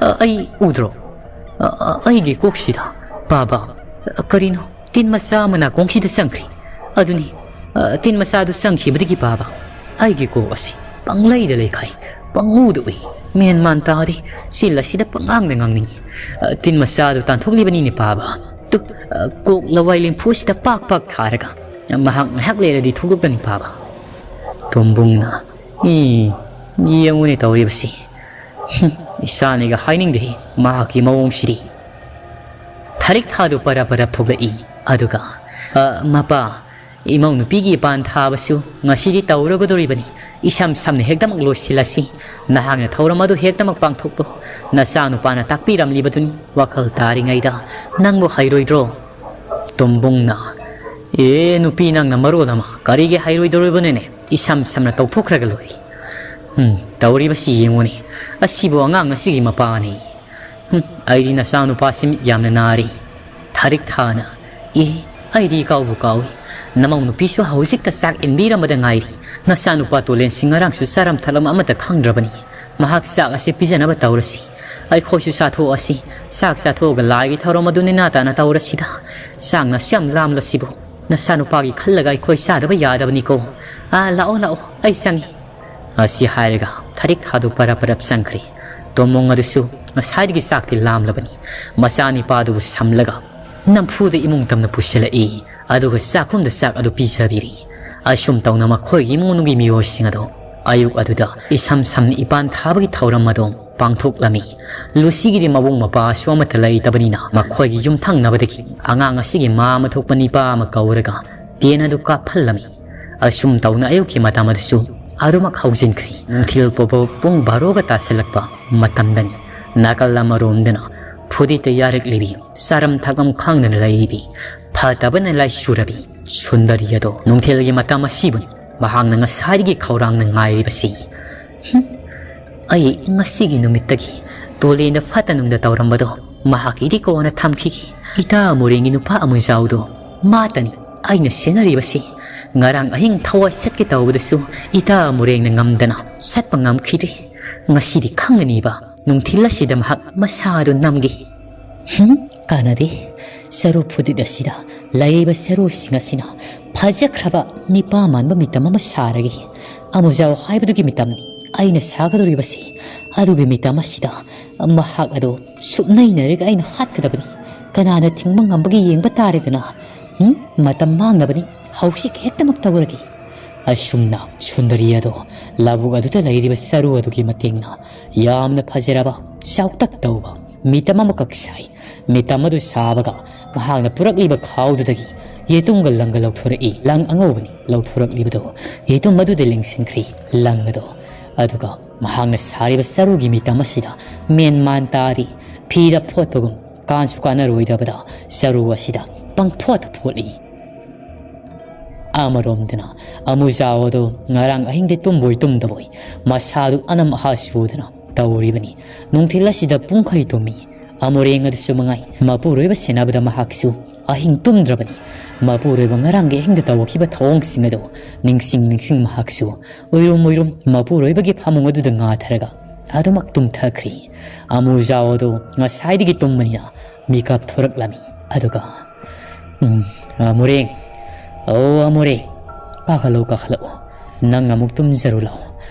ꯑ, ꯑꯩ ꯎꯗ꯭ꯔꯣ? ꯑ, ꯑ, ꯑꯩꯒꯤ ꯀꯣꯛꯁꯤꯗ, ꯄꯥꯕ, ꯑ, ꯀꯔꯤꯅꯣ ꯇꯤꯟ ꯃꯆꯥ ꯑꯃ ꯅꯥꯀꯣꯡꯁꯤꯗ ꯆꯪꯈ꯭ꯔꯤ꯫ ꯑꯗꯨꯅꯤ, ꯑ, ꯇꯤꯟ ꯃꯆꯥꯗꯨ ꯆꯪꯈꯤꯕꯗꯒꯤ, ꯄꯥꯕ, ꯑꯩꯒꯤ ꯀꯣꯛ ꯑꯁꯤ ꯄꯪꯂꯩꯗ ꯂꯩꯈꯥꯏ, ꯄꯪꯎꯗ ꯎꯏ꯫ ꯃꯦꯟ ꯃꯥꯟ ꯇꯥꯗꯦ꯫ ꯆꯤꯜ ꯑꯁꯤꯗ ꯄꯪꯉꯥꯡꯗ ꯉꯥꯡꯅꯤꯡꯏ꯫ ꯑ, ꯇꯤꯟ ꯃꯆꯥꯗꯨ ꯇꯥꯟꯊꯣꯛꯂꯤꯕꯅꯤꯅꯦ, ꯄꯥꯕ꯫ ꯇꯨ, ꯑ, ꯀꯣꯛ ꯂꯋꯥꯏ ꯂꯦꯝꯐꯨ ꯑꯁꯤꯗ ꯄꯥꯛ ꯄꯥꯛ ꯊꯥꯔꯒ ꯃꯍꯥꯛ ꯉꯥꯏꯍꯥꯛ ꯂꯩꯔꯗꯤ ꯊꯣꯛꯂꯛꯀꯅꯤ, ꯄꯥꯕ꯫" ꯇꯣꯝꯕꯨꯡꯅ, "ꯏ, ꯌꯦꯡꯉꯨꯅꯦ ꯇꯧꯔꯤꯕꯁꯤ꯫ ꯍꯨꯝ, ꯏꯆꯥꯅꯤꯒ ꯍꯥꯏꯅꯤꯡꯗꯦ ꯃꯍꯥꯛꯀꯤ ꯃꯑꯣꯡꯁꯤꯗꯤ꯫" ꯊꯔꯤꯛ ꯊꯥꯗꯨ ꯄꯔꯞ ꯄꯔꯞ ꯊꯣꯛꯂꯛꯏ꯫ ꯑꯗꯨꯒ, "ꯑ, ꯃꯄꯥ, ꯏꯃꯧ ꯅꯨꯄꯤꯒꯤ ꯏꯄꯥꯟ ꯊꯥꯕꯁꯨ ꯉꯁꯤꯗꯤ ꯇꯧꯔꯒꯗꯧꯔꯤꯕꯅꯤ꯫ ꯏꯁꯝ ꯁꯝꯅ ꯍꯦꯛꯇꯃꯛ ꯂꯣꯏꯁꯤꯜꯂꯁꯤ꯫ ꯅꯍꯥꯛꯅ ꯊꯧꯔꯝ ꯑꯗꯨ ꯍꯦꯛꯇꯃꯛ ꯄꯥꯡꯊꯣꯛꯂꯣ꯫ ꯅꯆꯥꯅꯨꯄꯥꯅ ꯇꯥꯛꯄꯤꯔꯝꯂꯤꯕꯗꯨꯅꯤ ꯋꯥꯈꯜ ꯇꯥꯔꯤꯉꯩꯗ꯫ ꯅꯪꯕꯨ ꯍꯩꯔꯣꯏꯗ꯭ꯔꯣ? ꯇꯣꯝꯕꯨꯡꯅ, "ꯑꯦ ꯅꯨꯄꯤ, ꯅꯪꯅ ꯃꯔꯣꯜ ꯑꯃ, ꯀꯔꯤꯒꯤ ꯍꯩꯔꯣꯏꯗꯧꯔꯤꯕꯅꯣꯅꯦ? ꯏꯁꯝ ꯁꯝꯅ ꯇꯧꯊꯣꯛꯈ꯭ꯔꯒ ꯂꯣꯏꯔꯦ꯫ ꯎꯝ, ꯇꯧꯔꯤꯕꯁꯤ ꯌꯦꯡꯉꯨꯅꯦ꯫ ꯑꯁꯤꯕꯨ ꯑꯉꯥꯡ ꯑꯁꯤꯒꯤ ꯃꯄꯥꯅꯤ꯫ ꯎꯝ, ꯑꯩꯗꯤ ꯅꯆꯥꯅꯨꯄꯥꯁꯤ ꯃꯤꯠ ꯌꯥꯝꯅ ꯅꯥꯔꯤ꯫" ꯊꯥꯔꯤꯛ ꯊꯥꯅ, "ꯑꯦ, ꯑꯩꯗꯤ ꯀꯥꯎꯕꯨ ꯀꯥꯎꯏ꯫ ꯅꯃꯧ ꯅꯨꯄꯤꯁꯨ ꯍꯧꯖꯤꯛꯇ ꯆꯥꯛ ꯏꯟꯕꯤꯔꯝꯕꯗ ꯉꯥꯏꯔꯤ꯫ ꯅꯆꯥꯅꯨꯄꯥ ꯇꯣꯂꯦꯟꯁꯤ ꯉꯔꯥꯡꯁꯨ ꯆꯥꯔꯝ ꯊꯛꯂꯝ ꯑꯃꯠꯇ ꯈꯪꯗ꯭ꯔꯕꯅꯤ꯫ ꯃꯍꯥꯛ ꯆꯥꯛ ꯑꯁꯤ ꯄꯤꯖꯅꯕ ꯇꯧꯔꯁꯤ꯫ ꯑꯩꯈꯣꯏꯁꯨ ꯆꯥꯊꯣꯛꯑꯁꯤ꯫ ꯆꯥꯛ ꯆꯥꯊꯣꯛꯑꯒ ꯂꯥꯏꯒꯤ ꯊꯧꯔꯝ ꯑꯗꯨ ꯅꯦꯅꯥ ꯇꯥꯅ ꯇꯧꯔꯁꯤꯗ꯫ ꯆꯥꯛꯅꯁꯨ ꯌꯥꯝ ꯂꯥꯝꯂꯁꯤꯕꯨ꯫ ꯅꯆꯥꯅꯨꯄꯥꯒꯤ ꯈꯜꯂꯒ ꯑꯩꯈꯣꯏ ꯆꯥꯗꯕ ꯌꯥꯗꯕꯅꯤꯀꯣ꯫ ꯑꯥ, ꯂꯥꯛꯑꯣ, ꯂꯥꯛꯑꯣ, ꯑꯩ ꯆꯪꯉꯤ꯫" ꯑꯁꯤ ꯍꯥꯏꯔꯒ ꯊꯥꯔꯤꯛ ꯊꯥꯗꯨ ꯄꯔꯞ ꯄꯔꯞ ꯆꯪꯈ꯭ꯔꯦ꯫ ꯇꯣꯝꯃꯣꯡ ꯑꯗꯨꯁꯨ ꯉꯁꯥꯏꯗꯒꯤ ꯆꯥꯛꯇꯤ ꯂꯥꯝꯂꯕꯅꯤ꯫ ꯃꯆꯥꯅꯤꯄꯥꯗꯨꯕꯨ ꯁꯝꯂꯒ ꯅꯝꯐꯨꯗ ꯏꯃꯨꯡ ꯇꯝꯅ ꯄꯨꯁꯤꯜꯂꯛꯏ꯫ ꯑꯗꯨꯒ ꯆꯥꯛꯈꯨꯝꯗ ꯆꯥꯛ ꯑꯗꯨ ꯄꯤꯖꯕꯤꯔꯤ꯫ ꯑꯁꯨꯝ ꯇꯧꯅ ꯃꯈꯣꯏꯒꯤ ꯏꯃꯨꯡ ꯃꯅꯨꯡꯒꯤ ꯃꯤꯑꯣꯏꯁꯤꯡ ꯑꯗꯨ ꯑꯌꯨꯛ ꯑꯗꯨꯗ ꯏꯁꯝ ꯁꯝꯅ ꯏꯄꯥꯟ ꯊꯥꯕꯒꯤ ꯊꯧꯔꯝ ꯑꯗꯨ ꯄꯥꯡꯊꯣꯛꯂꯝꯃꯤ꯫ ꯂꯨꯁꯤꯒꯤꯗꯤ ꯃꯕꯨꯡ ꯃꯄꯥꯁꯨ ꯑꯃꯠꯇ ꯂꯩꯇꯕꯅꯤꯅ ꯃꯈꯣꯏꯒꯤ ꯌꯨꯝꯊꯪꯅꯕꯗꯒꯤ ꯑꯉꯥꯡ ꯑꯁꯤꯒꯤ ꯃꯥꯃ ꯊꯣꯛꯄ ꯅꯤꯄꯥ ꯑꯃ ꯀꯧꯔꯒ ꯇꯦꯟ ꯑꯗꯨ ꯀꯥꯞꯍꯜꯂꯝꯃꯤ꯫ ꯑꯁꯨꯝ ꯇꯧꯅ ꯑꯌꯨꯛꯀꯤ ꯃꯇꯝ ꯑꯗꯨꯁꯨ ꯑꯗꯨꯃꯛ ꯍꯧꯖꯤꯟꯈ꯭ꯔꯦ꯫ ꯅꯨꯡꯊꯤꯜ ꯄꯣꯕ ꯄꯨꯡ ꯕꯥꯔꯣꯒ ꯇꯥꯁꯤꯜꯂꯛꯄ ꯃꯇꯝꯗꯅꯤ꯫ ꯅꯥꯀꯜ ꯑꯃꯔꯣꯝꯗꯅ ꯐꯨꯗꯤꯠꯇ ꯌꯥꯔꯛꯂꯤꯕꯤ, ꯆꯥꯔꯝ ꯊꯛꯂꯝ ꯈꯪꯗꯅ ꯂꯩꯔꯤꯕꯤ, ꯐꯠꯇꯕꯅ ꯂꯥꯏꯁꯨꯔꯕꯤ ꯁꯨꯟꯗꯔꯤ ꯑꯗꯣ ꯅꯨꯡꯊꯤꯜꯒꯤ ꯃꯇꯝ ꯑꯁꯤꯕꯨꯅꯤ ꯃꯍꯥꯛꯅ ꯉꯁꯥꯏꯗꯒꯤ ꯈꯧꯔꯥꯡꯅ ꯉꯥꯏꯔꯤꯕꯁꯤ꯫ ꯍꯨꯝ, ꯑꯩ ꯉꯁꯤꯒꯤ ꯅꯨꯃꯤꯠꯇꯒꯤ ꯇꯣꯂꯦꯟꯗ ꯐꯠꯇ ꯅꯨꯡꯗ ꯇꯧꯔꯝꯕꯗꯣ ꯃꯍꯥꯛꯀꯤꯗꯤ ꯀꯣꯟꯅ ꯊꯝꯈꯤꯒꯦ꯫ ꯏꯇꯥ ꯃꯣꯔꯦꯡꯒꯤ ꯅꯨꯄꯥ ꯑꯃꯨꯖꯥꯎꯗꯣ ꯃꯥꯇꯅꯤ ꯑꯩꯅ ꯁꯦꯟꯅꯔꯤꯕꯁꯤ꯫ ꯉꯔꯥꯡ ꯑꯍꯤꯡ ꯊꯋꯥꯏ ꯆꯠꯀꯦ ꯇꯧꯕꯗꯁꯨ ꯏꯇꯥ ꯃꯣꯔꯦꯡꯅ ꯉꯝꯗꯅ ꯆꯠꯄ ꯉꯝꯈꯤꯗ꯭ꯔꯦ꯫ ꯉꯁꯤꯗꯤ ꯈꯪꯒꯅꯤꯕ ꯅꯨꯡꯊꯤꯜ ꯑꯁꯤꯗ ꯃꯍꯥꯛ ꯃꯁꯥꯗꯨ ꯅꯝꯒꯦ꯫ ꯍꯨꯝ, ꯀꯥꯟꯅꯗꯦ꯫ ꯆꯔꯨ ꯐꯨꯗꯤꯠ ꯑꯁꯤꯗ ꯂꯩꯔꯤꯕ ꯆꯔꯨꯁꯤꯡ ꯑꯁꯤꯅ ꯐꯖꯈ꯭ꯔꯕ ꯅꯤꯄꯥ ꯃꯥꯟꯕ ꯃꯤꯇꯝ ꯑꯃ ꯁꯥꯔꯒꯦ꯫ ꯑꯃꯨꯖꯥꯎ ꯍꯥꯏꯕꯗꯨꯒꯤ ꯃꯤꯇꯝꯅꯤ ꯑꯩꯅ ꯁꯥꯒꯗꯧꯔꯤꯕꯁꯤ꯫ ꯑꯗꯨꯒꯤ ꯃꯤꯇꯝ ꯑꯁꯤꯗ ꯃꯍꯥꯛ ꯑꯗꯨ ꯁꯨꯞꯅꯩꯅꯔꯒ ꯑꯩꯅ ꯍꯥꯠꯀꯗꯕꯅꯤ꯫ ꯀꯅꯥꯅ ꯊꯤꯡꯕ ꯉꯝꯕꯒꯦ ꯌꯦꯡꯕ ꯇꯥꯔꯦꯗꯅ꯫ ꯍꯨꯝ? ꯃꯇꯝ ꯃꯥꯡꯅꯕꯅꯤ꯫ ꯍꯧꯖꯤꯛ ꯍꯦꯛꯇꯃꯛ ꯇꯧꯔꯒꯦ꯫ ꯑꯁꯨꯝꯅ ꯁꯨꯟꯗꯔꯤ ꯑꯗꯣ ꯂꯧꯕꯨꯛ ꯑꯗꯨꯗ ꯂꯩꯔꯤꯕ ꯆꯔꯨ ꯑꯗꯨꯒꯤ ꯃꯇꯦꯡꯅ ꯌꯥꯝꯅ ꯐꯖꯔꯕ, ꯆꯥꯎꯇꯛ ꯇꯧꯕ ꯃꯤꯇꯝ ꯑꯃꯈꯛ ꯁꯥꯏ꯫ ꯃꯤꯇꯝ ꯑꯗꯨ ꯁꯥꯕꯒ ꯃꯍꯥꯛꯅ ꯄꯨꯔꯛꯂꯤꯕ ꯈꯥꯎꯗꯨꯗꯒꯤ ꯌꯦꯇꯨꯝꯒ ꯂꯪꯒ ꯂꯧꯊꯣꯔꯛꯏ꯫ ꯂꯪ ꯑꯉꯧꯕꯅꯤ ꯂꯧꯊꯣꯔꯛꯂꯤꯕꯗꯣ꯫ ꯌꯦꯇꯨꯝ ꯑꯗꯨꯗ ꯂꯦꯡꯁꯤꯟꯈ꯭ꯔꯤ ꯂꯪ ꯑꯗꯣ꯫ ꯑꯗꯨꯒ ꯃꯍꯥꯛꯅ ꯁꯥꯔꯤꯕ ꯆꯔꯨꯒꯤ ꯃꯤꯇꯝ ꯑꯁꯤꯗ ꯃꯦꯟ ꯃꯥꯟ ꯇꯥꯗꯦ꯫ ꯐꯤꯗ ꯐꯣꯠꯄꯒꯨꯝ ꯀꯥꯟꯁꯨ ꯀꯥꯟꯅꯔꯣꯏꯗꯕꯗ ꯆꯔꯨ ꯑꯁꯤꯗ ꯄꯪꯐꯣꯠꯇ ꯐꯣꯠꯂꯤ꯫ ꯑꯃꯔꯣꯝꯗꯅ ꯑꯃꯨꯖꯥꯎ ꯑꯗꯣ ꯉꯔꯥꯡ ꯑꯍꯤꯡꯗꯤ ꯇꯨꯝꯕꯣꯏ ꯇꯨꯝꯗꯕꯣꯏ ꯃꯁꯥꯗꯨ ꯑꯅꯝ ꯑꯍꯥ ꯆꯨꯗꯅ ꯇꯧꯔꯤꯕꯅꯤ꯫ ꯅꯨꯡꯊꯤꯜ ꯑꯁꯤꯗ ꯄꯨꯡꯈꯩ ꯇꯨꯝꯃꯤ꯫ ꯑꯃꯨꯔꯦꯡ ꯑꯗꯨꯁꯨ ꯃꯉꯥꯏ, ꯃꯄꯨꯔꯣꯏꯕ ꯁꯦꯟꯅꯕꯗ ꯃꯍꯥꯛꯁꯨ ꯑꯍꯤꯡ ꯇꯨꯝꯗ꯭ꯔꯕꯅꯤ꯫ ꯃꯄꯨꯔꯣꯏꯕ ꯉꯔꯥꯡꯒꯤ ꯑꯍꯤꯡꯗ ꯇꯧꯈꯤꯕ ꯊꯧꯑꯣꯡꯁꯤꯡ ꯑꯗꯨ ꯅꯤꯡꯁꯤꯡ ꯅꯤꯡꯁꯤꯡ ꯃꯍꯥꯛꯁꯨ ꯎꯏꯔꯨꯝ ꯎꯏꯔꯨꯝ ꯃꯄꯨꯔꯣꯏꯕꯒꯤ ꯐꯃꯨꯡ ꯑꯗꯨꯗ ꯉꯥꯊꯔꯒ ꯑꯗꯨꯃꯛ ꯇꯨꯝꯊꯈ꯭ꯔꯤ꯫ ꯑꯃꯨꯖꯥꯎ ꯑꯗꯨ ꯉꯁꯥꯏꯗꯒꯤ ꯇꯨꯝꯕꯅꯤꯅ ꯃꯤꯀꯞ ꯊꯣꯔꯛꯂꯝꯃꯤ꯫ ꯑꯗꯨꯒ, "ꯎꯝ, ꯑꯃꯨꯔꯦꯡ, ꯑꯧ ꯑꯃꯨꯔꯦꯡ, ꯀꯥꯈꯠꯂꯛꯎ, ꯀꯥꯈꯠꯂꯛꯎ, ꯅꯪ ꯑꯃꯨꯛ ꯇꯨꯝꯖꯔꯨ ꯂꯥꯎ,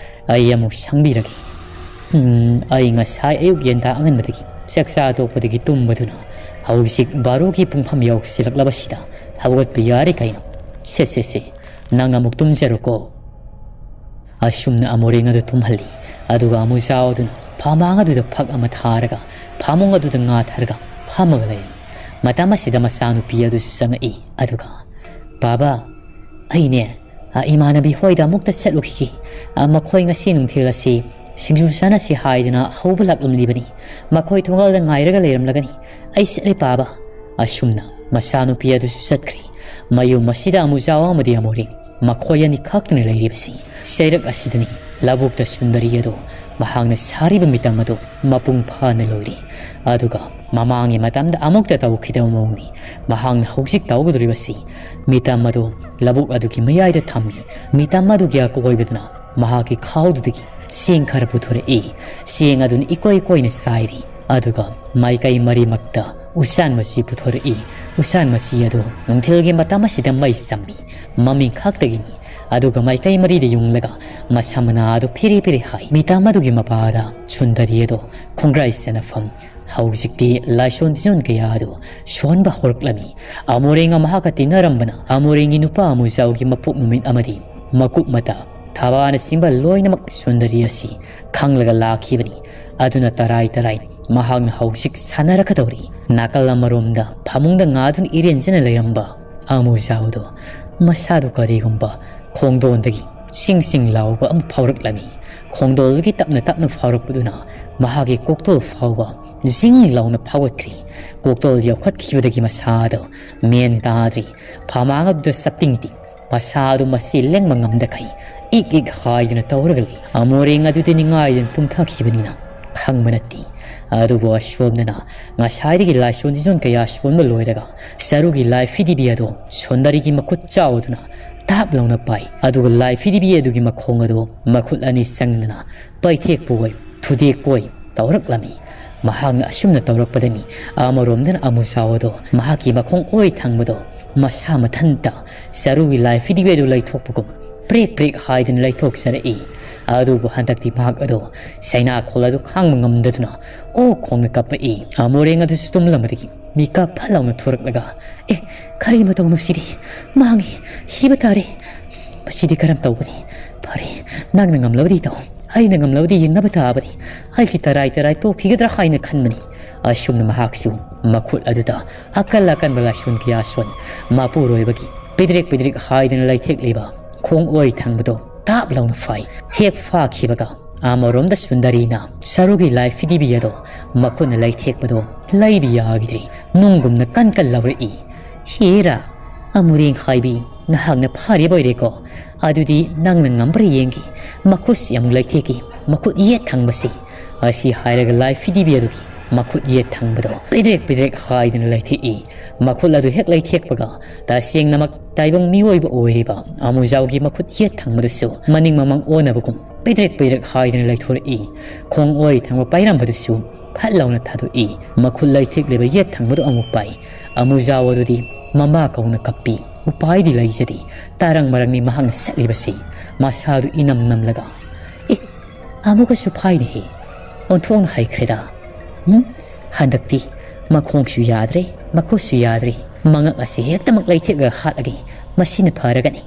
ꯑꯩ ꯑꯃꯨꯛ ꯁꯪꯕꯤꯔꯒꯦ꯫ ꯎꯝ, ꯑꯩ ꯉꯁꯥꯏ ꯑꯌꯨꯛ ꯌꯦꯟꯗꯥ ꯑꯉꯟꯕꯗꯒꯤ ꯆꯥꯛꯆꯥ ꯇꯣꯛꯄꯗꯒꯤ ꯇꯨꯝꯕꯗꯨꯅ ꯍꯧꯖꯤꯛ ꯕꯥꯔꯣꯒꯤ ꯄꯨꯡꯐꯝ ꯌꯧꯁꯤꯜꯂꯛꯂꯕꯁꯤꯗ ꯍꯧꯒꯠꯄ ꯌꯥꯔꯦ ꯀꯩꯅꯣ꯫ ꯁꯦ, ꯁꯦ, ꯁꯦ, ꯅꯪ ꯑꯃꯨꯛ ꯇꯨꯝꯖꯔꯣꯀꯣ꯫" ꯑꯁꯨꯝꯅ ꯑꯃꯨꯔꯦꯡ ꯑꯗꯨ ꯇꯨꯝꯍꯜꯂꯤ꯫ ꯑꯗꯨꯒ ꯑꯃꯨꯖꯥꯎ ꯑꯗꯨꯅ ꯐꯃꯥꯡ ꯑꯗꯨꯗ ꯐꯛ ꯑꯃ ꯊꯥꯔꯒ ꯐꯃꯨꯡ ꯑꯗꯨꯗ ꯉꯥꯊꯔꯒ ꯐꯝꯃꯒ ꯂꯩꯔꯤ꯫ ꯃꯇꯝ ꯑꯁꯤꯗ ꯃꯆꯥꯅꯨꯄꯤ ꯑꯗꯨꯁꯨ ꯆꯪꯉꯛꯏ꯫ ꯑꯗꯨꯒ, "ꯕꯥꯕꯥ, ꯑꯩꯅꯦ, ꯑ, ꯏꯃꯥꯟꯅꯕꯤ ꯍꯣꯏꯗ ꯑꯃꯨꯛꯇ ꯆꯠꯂꯨꯈꯤꯒꯦ꯫ ꯑ, ꯃꯈꯣꯏ ꯉꯁꯤ ꯅꯨꯡꯊꯤꯜ ꯑꯁꯤ ꯁꯤꯡꯖꯨ ꯆꯥꯅꯁꯤ ꯍꯥꯏꯗꯅ ꯍꯧꯕ ꯂꯥꯛꯂꯝꯂꯤꯕꯅꯤ꯫ ꯃꯈꯣꯏ ꯊꯣꯡꯒꯥꯜꯗ ꯉꯥꯏꯔꯒ ꯂꯩꯔꯝꯂꯒꯅꯤ꯫ ꯑꯩ ꯆꯠꯂꯦ, ꯄꯥꯕ꯫" ꯑꯁꯨꯝꯅ ꯃꯆꯥꯅꯨꯄꯤ ꯑꯗꯨꯁꯨ ꯆꯠꯈ꯭ꯔꯤ꯫ ꯃꯌꯨꯝ ꯑꯁꯤꯗ ꯑꯃꯨꯖꯥꯎ ꯑꯃꯗꯤ ꯑꯃꯨꯔꯦꯡ ꯃꯈꯣꯏ ꯑꯅꯤ ꯈꯛꯇꯅ ꯂꯩꯔꯤꯕꯁꯤ꯫ ꯆꯩꯔꯛ ꯑꯁꯤꯗꯅꯤ ꯂꯧꯕꯨꯛꯇ ꯁꯨꯟꯗꯔꯤ ꯑꯗꯣ ꯃꯍꯥꯛꯅ ꯁꯥꯔꯤꯕ ꯃꯤꯇꯝ ꯑꯗꯣ ꯃꯄꯨꯡ ꯐꯥꯅ ꯂꯣꯏꯔꯤ꯫ ꯑꯗꯨꯒ ꯃꯃꯥꯡꯒꯤ ꯃꯇꯝꯗ ꯑꯃꯨꯛꯇ ꯇꯧꯈꯤꯗꯕ ꯃꯑꯣꯡꯅꯤ ꯃꯍꯥꯛꯅ ꯍꯧꯖꯤꯛ ꯇꯧꯒꯗꯧꯔꯤꯕꯁꯤ꯫ ꯃꯤꯇꯝ ꯑꯗꯨ ꯂꯧꯕꯨꯛ ꯑꯗꯨꯒꯤ ꯃꯌꯥꯏꯗ ꯊꯝꯃꯤ꯫ ꯃꯤꯇꯝ ꯑꯗꯨꯒꯤ ꯑꯀꯣꯏꯕꯗꯅ ꯃꯍꯥꯛꯀꯤ ꯈꯥꯎꯗꯨꯗꯒꯤ ꯆꯦꯡ ꯈꯔ ꯄꯨꯊꯣꯔꯛꯏ꯫ ꯆꯦꯡ ꯑꯗꯨꯅ ꯏꯀꯣꯏ ꯀꯣꯏꯅ ꯆꯥꯏꯔꯤ꯫ ꯑꯗꯨꯒ ꯃꯥꯏꯀꯩ ꯃꯔꯤꯃꯛꯇ ꯎꯆꯥꯟ ꯃꯆꯤ ꯄꯨꯊꯣꯔꯛꯏ꯫ ꯎꯆꯥꯟ ꯃꯆꯤ ꯑꯗꯨ ꯅꯨꯡꯊꯤꯜꯒꯤ ꯃꯇꯝ ꯑꯁꯤꯗ ꯃꯩ ꯆꯝꯃꯤ꯫ ꯃꯃꯤꯡ ꯈꯛꯇꯒꯤꯅꯤ꯫ ꯑꯗꯨꯒ ꯃꯥꯏꯀꯩ ꯃꯔꯤꯗ ꯌꯨꯡꯂꯒ ꯃꯁꯝ ꯃꯅꯥ ꯑꯗꯨ ꯐꯤꯔꯤ ꯐꯤꯔꯤ ꯍꯥꯏ꯫ ꯃꯤꯇꯝ ꯑꯗꯨꯒꯤ ꯃꯄꯥꯗ ꯁꯨꯟꯗꯔꯤ ꯑꯗꯨ ꯈꯣꯡꯒ꯭ꯔꯥꯏ ꯆꯅꯐꯝ ꯍꯧꯖꯤꯛꯇꯤ ꯂꯥꯏꯁꯣꯟ ꯇꯤꯟꯖꯣꯟ ꯀꯌꯥ ꯑꯗꯨ ꯁꯣꯟꯕ ꯍꯧꯔꯛꯂꯝꯃꯤ꯫ ꯑꯃꯣꯔꯦꯡꯒ ꯃꯍꯥꯛꯀ ꯇꯤꯟꯅꯔꯝꯕꯅ ꯑꯃꯣꯔꯦꯡꯒꯤ ꯅꯨꯄꯥ ꯑꯃꯨꯖꯥꯎꯒꯤ ꯃꯄꯣꯛ ꯅꯨꯃꯤꯠ ꯑꯃꯗꯤ ꯃꯀꯨꯞ ꯃꯇꯥ, ꯊꯕꯥꯅꯆꯤꯡꯕ ꯂꯣꯏꯅꯃꯛ ꯁꯨꯟꯗꯔꯤ ꯑꯁꯤ ꯈꯪꯂꯒ ꯂꯥꯛꯈꯤꯕꯅꯤ꯫ ꯑꯗꯨꯅ ꯇꯔꯥꯏ ꯇꯔꯥꯏ ꯃꯍꯥꯛꯅ ꯍꯧꯖꯤꯛ ꯁꯥꯟꯅꯔꯛꯀꯗꯧꯔꯤ꯫ ꯅꯥꯀꯜ ꯑꯃꯔꯣꯝꯗ ꯐꯃꯨꯡꯗ ꯉꯥꯗꯨꯅ ꯏꯔꯦꯟꯖꯅ ꯂꯩꯔꯝꯕ ꯑꯃꯨꯖꯥꯎꯗꯣ ꯃꯁꯥꯗꯨ ꯀꯔꯤꯒꯨꯝꯕ ꯈꯣꯡꯗꯣꯟꯗꯒꯤ ꯁꯤꯡ ꯁꯤꯡ ꯂꯥꯎꯕ ꯑꯃ ꯐꯥꯎꯔꯛꯂꯝꯃꯤ꯫ ꯈꯣꯡꯗꯣꯟꯗꯒꯤ ꯇꯞꯅ ꯇꯞꯅ ꯐꯥꯎꯔꯛꯄꯗꯨꯅ ꯃꯍꯥꯛꯀꯤ ꯀꯣꯛꯇꯣꯜ ꯐꯥꯎꯕ ꯖꯤꯡ ꯂꯥꯎꯅ ꯐꯥꯎꯒꯠꯈ꯭ꯔꯤ꯫ ꯀꯣꯛꯇꯣꯜ ꯌꯧꯈꯠꯈꯤꯕꯗꯒꯤ ꯃꯁꯥꯗꯣ ꯃꯦꯟ ꯇꯥꯗ꯭ꯔꯤ꯫ ꯐꯝꯃꯥꯡ ꯑꯗꯨꯗ ꯆꯞꯇꯤꯡ ꯇꯤꯡ ꯃꯁꯥ ꯑꯗꯨ ꯃꯁꯤ ꯂꯦꯡꯕ ꯉꯝꯗꯈꯩ ꯏꯛ ꯏꯛ ꯍꯥꯏꯗꯨꯅ ꯇꯧꯔꯒ ꯂꯩ꯫ ꯑꯃꯣꯔꯦꯡ ꯑꯗꯨꯗꯤ ꯅꯤꯡꯉꯥꯏꯗꯨꯅ ꯇꯨꯝꯊꯈꯤꯕꯅꯤꯅ ꯈꯪꯕ ꯅꯠꯇꯦ꯫ ꯑꯗꯨꯕꯨ ꯑꯁꯣꯝꯗꯅ ꯉꯁꯥꯏꯗꯒꯤ ꯂꯥꯏꯁꯣꯟ ꯇꯤꯁꯣꯟ ꯀꯌꯥ ꯁꯣꯟꯕ ꯂꯣꯏꯔꯒ ꯆꯔꯨꯒꯤ ꯂꯥꯏ ꯐꯤꯗꯤꯕꯤ ꯑꯗꯨ ꯁꯣꯟꯗꯔꯤꯒꯤ ꯃꯈꯨꯠ ꯆꯥꯎꯗꯨꯅ ꯇꯥꯞ ꯂꯥꯎꯅ ꯄꯥꯏ꯫ ꯑꯗꯨꯒ ꯂꯥꯏ ꯐꯤꯗꯤꯕꯤ ꯑꯗꯨꯒꯤ ꯃꯈꯣꯡ ꯑꯗꯨ ꯃꯈꯨꯠ ꯑꯅꯤ ꯆꯪꯗꯅ ꯄꯩꯊꯦꯛꯄꯣꯏ ꯊꯨꯗꯦꯛꯄꯣꯏ ꯇꯧꯔꯛꯂꯝꯃꯤ꯫ ꯃꯍꯥꯛꯅ ꯑꯁꯨꯝꯅ ꯇꯧꯔꯛꯄꯗꯅꯤ ꯑꯃꯔꯣꯝꯗꯅ ꯑꯃꯨꯖꯥꯎ ꯑꯗꯣ ꯃꯍꯥꯛꯀꯤ ꯃꯈꯣꯡ ꯑꯣꯏ ꯊꯪꯕꯗꯣ ꯃꯁꯥ ꯃꯊꯟꯇ ꯆꯔꯨꯒꯤ ꯂꯥꯏ ꯐꯤꯗꯤꯕꯤ ꯑꯗꯨ ꯂꯩꯊꯣꯛꯄꯒꯨꯝ ꯄ꯭ꯔꯦꯛ ꯄ꯭ꯔꯦꯛ ꯍꯥꯏꯗꯨꯅ ꯂꯩꯊꯣꯛꯆꯔꯛꯏ꯫ ꯑꯗꯨꯕꯨ ꯍꯟꯗꯛꯇꯤ ꯃꯍꯥꯛ ꯑꯗꯣ ꯆꯩꯅꯥꯈꯣꯜ ꯑꯗꯨ ꯈꯥꯡꯕ ꯉꯝꯗꯗꯨꯅ ꯑꯣꯛ ꯈꯣꯡꯅ ꯀꯞꯄꯛꯏ꯫ ꯑꯃꯣꯔꯦꯡ ꯑꯗꯨꯁꯨ ꯇꯨꯝꯂꯝꯕꯗꯒꯤ ꯃꯤꯀꯞ ꯐꯠ ꯂꯥꯎꯅ ꯊꯣꯔꯛꯂꯒ, "ꯑꯦ, ꯀꯔꯤ ꯃꯇꯧꯅꯣ ꯁꯤꯗꯤ? ꯃꯥꯡꯉꯤ, ꯁꯤꯕ ꯇꯥꯔꯦ꯫ ꯃꯁꯤꯗꯤ ꯀꯔꯝ ꯇꯧꯒꯅꯤ? ꯐꯔꯦ, ꯅꯪꯅ ꯉꯝꯂꯕꯗꯤ ꯇꯧ, ꯑꯩꯅ ꯉꯝꯂꯕꯗꯤ ꯌꯦꯡꯅꯕ ꯇꯥꯕꯅꯤ꯫ ꯑꯩꯒꯤ ꯇꯔꯥꯏ ꯇꯔꯥꯏ ꯇꯣꯛꯈꯤꯒꯗ꯭ꯔꯥ ꯍꯥꯏꯅ ꯈꯟꯕꯅꯤ"꯫ ꯑꯁꯨꯝꯅ ꯃꯍꯥꯛꯁꯨ ꯃꯈꯨꯠ ꯑꯗꯨꯗ ꯑꯀꯜ ꯑꯀꯟꯕ ꯂꯥꯏꯁꯣꯟ ꯀꯌꯥ ꯁꯣꯟ ꯃꯄꯨꯔꯣꯏꯕꯒꯤ ꯄꯤꯗ꯭ꯔꯤꯛ ꯄꯤꯗ꯭ꯔꯤꯛ ꯍꯥꯏꯗꯨꯅ ꯂꯩꯊꯦꯛꯂꯤꯕ ꯈꯣꯡ ꯑꯣꯏ ꯊꯪꯕꯗꯣ ꯇꯥꯞ ꯂꯥꯎꯅ ꯐꯥꯏ꯫ ꯍꯦꯛ ꯐꯥꯈꯤꯕꯒ ꯑꯃꯔꯣꯝꯗ ꯁꯨꯟꯗꯔꯤꯅ ꯁꯔꯨꯒꯤ ꯂꯥꯏ ꯐꯤꯗꯤꯕꯤ ꯑꯗꯣ ꯃꯈꯨꯠꯅ ꯂꯩꯊꯦꯛꯄꯗꯣ ꯂꯩꯕ ꯌꯥꯈꯤꯗ꯭ꯔꯤ꯫ ꯅꯨꯡꯒꯨꯝꯅ ꯀꯟ ꯀꯟ ꯂꯥꯎꯔꯛꯏ, "ꯍꯦꯔꯥ, ꯑꯃꯨꯔꯦꯡ ꯍꯥꯏꯕꯤ, ꯅꯍꯥꯛꯅ ꯐꯥꯔꯤꯕ ꯑꯣꯏꯔꯦꯀꯣ? ꯑꯗꯨꯗꯤ ꯅꯪꯅ ꯉꯝꯕ꯭ꯔꯥ ꯌꯦꯡꯒꯦ꯫ ꯃꯈꯨꯠꯁꯤ ꯑꯃꯨꯛ ꯂꯩꯊꯦꯛꯀꯦ, ꯃꯈꯨꯠ ꯌꯦꯠ ꯊꯪꯕꯁꯤ"꯫ ꯑꯁꯤ ꯍꯥꯏꯔꯒ ꯂꯥꯏ ꯐꯤꯗꯤꯕꯤ ꯑꯗꯨꯒꯤ ꯃꯈꯨꯠ ꯌꯦꯠ ꯊꯪꯕꯗꯣ ꯄꯤꯗ꯭ꯔꯦꯛ ꯄꯤꯗ꯭ꯔꯦꯛ ꯍꯥꯏꯗꯨꯅ ꯂꯩꯊꯦꯛꯏ꯫ ꯃꯈꯨꯠ ꯑꯗꯨ ꯍꯦꯛ ꯂꯩꯊꯦꯛꯄꯒ ꯇꯁꯦꯡꯅꯃꯛ ꯇꯥꯏꯕꯪ ꯃꯤꯑꯣꯏꯕ ꯑꯣꯏꯔꯤꯕ ꯑꯃꯨꯖꯥꯎꯒꯤ ꯃꯈꯨꯠ ꯌꯦꯠ ꯊꯪꯕꯗꯨꯁꯨ ꯃꯅꯤꯡ ꯃꯃꯥꯡ ꯑꯣꯟꯅꯕꯒꯨꯝ ꯄꯤꯗ꯭ꯔꯦꯛ ꯄꯤꯗ꯭ꯔꯦꯛ ꯍꯥꯏꯗꯨꯅ ꯂꯩꯊꯣꯔꯛꯏ꯫ ꯈꯣꯡ ꯑꯣꯏ ꯊꯪꯕ ꯄꯥꯏꯔꯝꯕꯗꯨꯁꯨ ꯐꯠ ꯂꯥꯎꯅ ꯊꯥꯗꯣꯛꯏ꯫ ꯃꯈꯨꯠ ꯂꯩꯊꯦꯛꯂꯤꯕ ꯌꯦꯠ ꯊꯪꯕꯗꯨ ꯑꯃꯨꯛ ꯄꯥꯏ꯫ ꯑꯃꯨꯖꯥꯎ ꯑꯗꯨꯗꯤ ꯃꯃꯥ ꯀꯧꯅ ꯀꯞꯄꯤ꯫ ꯎꯄꯥꯏꯗꯤ ꯂꯩꯖꯗꯦ꯫ ꯇꯥꯔꯪ ꯃꯔꯪꯅꯤ ꯃꯍꯥꯛꯅ ꯆꯠꯂꯤꯕꯁꯤ꯫ ꯃꯁꯥꯗꯨ ꯏꯅꯝ ꯅꯝꯂꯒ, "ꯑꯦ, ꯑꯃꯨꯛꯀꯁꯨ ꯐꯥꯏꯅꯦꯍꯦ꯫ ꯑꯣꯟꯊꯣꯛꯅ ꯍꯩꯈ꯭ꯔꯦꯗ꯫ ꯎꯝ? ꯍꯟꯗꯛꯇꯤ ꯃꯈꯣꯡꯁꯨ ꯌꯥꯗ꯭ꯔꯦ, ꯃꯈꯨꯠꯁꯨ ꯌꯥꯗ꯭ꯔꯦ꯫ ꯃꯉꯛ ꯑꯁꯤ ꯍꯦꯛꯇꯃꯛ ꯂꯩꯊꯦꯛꯂꯒ ꯍꯥꯠꯂꯒꯦ꯫ ꯃꯁꯤꯅ ꯐꯔꯒꯅꯤ"꯫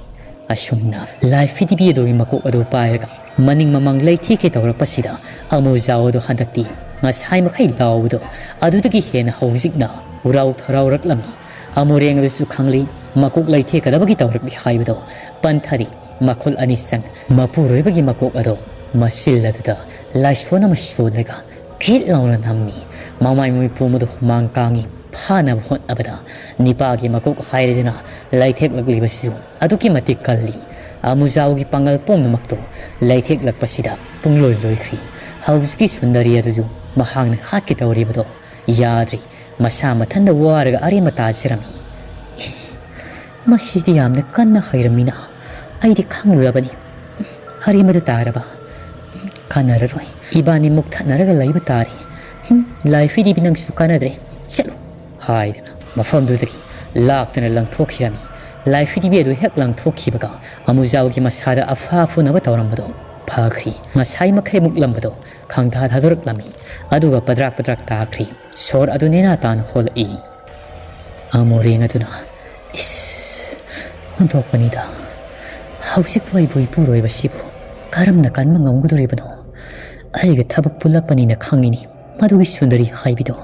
ꯑꯁꯨꯝꯅ ꯂꯥꯏ ꯐꯤꯗꯤꯕꯤ ꯑꯗꯨꯒꯤ ꯃꯀꯣꯛ ꯑꯗꯨ ꯄꯥꯏꯔꯒ ꯃꯅꯤꯡ ꯃꯃꯥꯡ ꯂꯩꯊꯦꯛꯀꯦ ꯇꯧꯔꯛꯄꯁꯤꯗ ꯑꯃꯨꯖꯥꯎ ꯑꯗꯨ ꯍꯟꯗꯛꯇꯤ ꯉꯁꯥꯏ ꯃꯈꯩ ꯂꯥꯎꯕꯗꯣ ꯑꯗꯨꯗꯒꯤ ꯍꯦꯟꯅ ꯍꯧꯖꯤꯛꯅ ꯎꯔꯥꯎ ꯊꯔꯥꯎꯔꯛꯂꯝꯃꯤ꯫ ꯑꯃꯨꯔꯦꯡ ꯑꯗꯨꯁꯨ ꯈꯪꯂꯤ, ꯃꯀꯣꯛ ꯂꯩꯊꯦꯛꯀꯗꯕꯒꯤ ꯇꯧꯔꯛꯂꯤ ꯍꯥꯏꯕꯗꯣ꯫ ꯄꯟꯊꯔꯤ, ꯃꯈꯨꯜ ꯑꯅꯤ ꯆꯪ ꯃꯄꯨꯔꯣꯏꯕꯒꯤ ꯃꯀꯣꯛ ꯑꯗꯣ ꯃꯁꯤꯜ ꯑꯗꯨꯗ ꯂꯥꯏꯁꯣꯟ ꯑꯃ ꯁꯣꯜꯂꯒ ꯈꯤꯠ ꯂꯥꯎꯅ ꯅꯝꯃꯤ꯫ ꯃꯃꯥꯏ ꯃꯃꯤꯠ ꯄꯨꯝꯕꯗ ꯍꯨꯃꯥꯡ ꯀꯥꯡꯉꯤ꯫ ꯐꯥꯅꯕ ꯍꯣꯠꯅꯕꯗ ꯅꯤꯄꯥꯒꯤ ꯃꯀꯣꯛ ꯍꯥꯏꯔꯗꯨꯅ ꯂꯩꯊꯦꯛꯂꯛꯂꯤꯕꯁꯤꯁꯨ ꯑꯗꯨꯛꯀꯤ ꯃꯇꯤꯛ ꯀꯜꯂꯤ꯫ ꯑꯃꯨꯖꯥꯎꯒꯤ ꯄꯥꯡꯒꯜ ꯄꯨꯝꯅꯃꯛꯇꯨ ꯂꯩꯊꯦꯛꯂꯛꯄꯁꯤꯗ ꯄꯨꯡꯂꯣꯏ ꯂꯣꯏꯈ꯭ꯔꯤ꯫ ꯍꯧꯖꯤꯛꯀꯤ ꯁꯨꯟꯗꯔꯤ ꯑꯗꯨꯁꯨ ꯃꯍꯥꯛꯅ ꯍꯥꯠꯀꯦ ꯇꯧꯔꯤꯕꯗꯣ ꯌꯥꯗ꯭ꯔꯤ꯫ ꯃꯁꯥ ꯃꯊꯟꯇ ꯋꯥꯔꯒ ꯑꯔꯦꯝꯕ ꯇꯥꯖꯔꯝꯃꯤ꯫ "ꯑꯦ, ꯃꯁꯤꯗꯤ ꯌꯥꯝꯅ ꯀꯟꯅ ꯍꯩꯔꯝꯃꯤꯅ꯫ ꯑꯩꯗꯤ ꯈꯪꯂꯨꯔꯕꯅꯤ꯫ ꯑꯔꯦꯝꯕꯗ ꯇꯥꯔꯕ? ꯀꯥꯟꯅꯔꯔꯣꯏ꯫ ꯏꯕꯥꯅꯤ ꯃꯨꯛ ꯊꯠꯅꯔꯒ ꯂꯩꯕ ꯇꯥꯔꯦ꯫ ꯍꯨꯝ, ꯂꯥꯏ ꯐꯤꯗꯤꯕꯤ, ꯅꯪꯁꯨ ꯀꯥꯟꯅꯗ꯭ꯔꯦ꯫ ꯆꯠꯂꯨ!" ꯍꯥꯏꯗꯨꯅ ꯃꯐꯝꯗꯨꯗꯒꯤ ꯂꯥꯛꯇꯨꯅ ꯂꯪꯊꯣꯛꯈꯤꯔꯝꯃꯤ꯫ ꯂꯥꯏ ꯐꯤꯗꯤꯕꯤ ꯑꯗꯨ ꯍꯦꯛ ꯂꯪꯊꯣꯛꯈꯤꯕꯒ ꯑꯃꯨꯖꯥꯎꯒꯤ ꯃꯁꯥꯗ ꯑꯐ ꯑꯐꯨꯅꯕ ꯇꯧꯔꯝꯕꯗꯣ ꯐꯈ꯭ꯔꯤ꯫ ꯉꯁꯥꯏ ꯃꯈꯩ ꯃꯨꯛꯂꯝꯕꯗꯣ ꯈꯪꯊꯥ ꯊꯥꯗꯣꯔꯛꯂꯝꯃꯤ꯫ ꯑꯗꯨꯒ ꯄꯗ꯭ꯔꯥꯛ ꯄꯗ꯭ꯔꯥꯛ ꯇꯥꯈ꯭ꯔꯤ꯫ ꯁꯣꯔ ꯑꯗꯨ ꯅꯦꯅꯥ ꯇꯥꯅ ꯍꯣꯜꯂꯛꯏ꯫ ꯑꯃꯨꯔꯦꯡ ꯑꯗꯨꯅ, "ꯏꯁ, ꯑꯣꯟꯊꯣꯛꯄꯅꯤꯗ꯫ ꯍꯧꯖꯤꯛꯄꯨ ꯑꯩꯕꯨ ꯏꯄꯨꯔꯣꯏꯕꯁꯤꯕꯨ ꯀꯔꯝꯅ ꯀꯟꯕ ꯉꯝꯒꯗꯣꯔꯤꯕꯅꯣ? ꯑꯩꯒ ꯊꯕꯛ ꯄꯨꯜꯂꯛꯄꯅꯤꯅ ꯈꯪꯉꯤꯅꯤ꯫ ꯃꯗꯨꯒꯤ ꯁꯨꯟꯗꯔꯤ ꯍꯥꯏꯕꯤꯗꯣ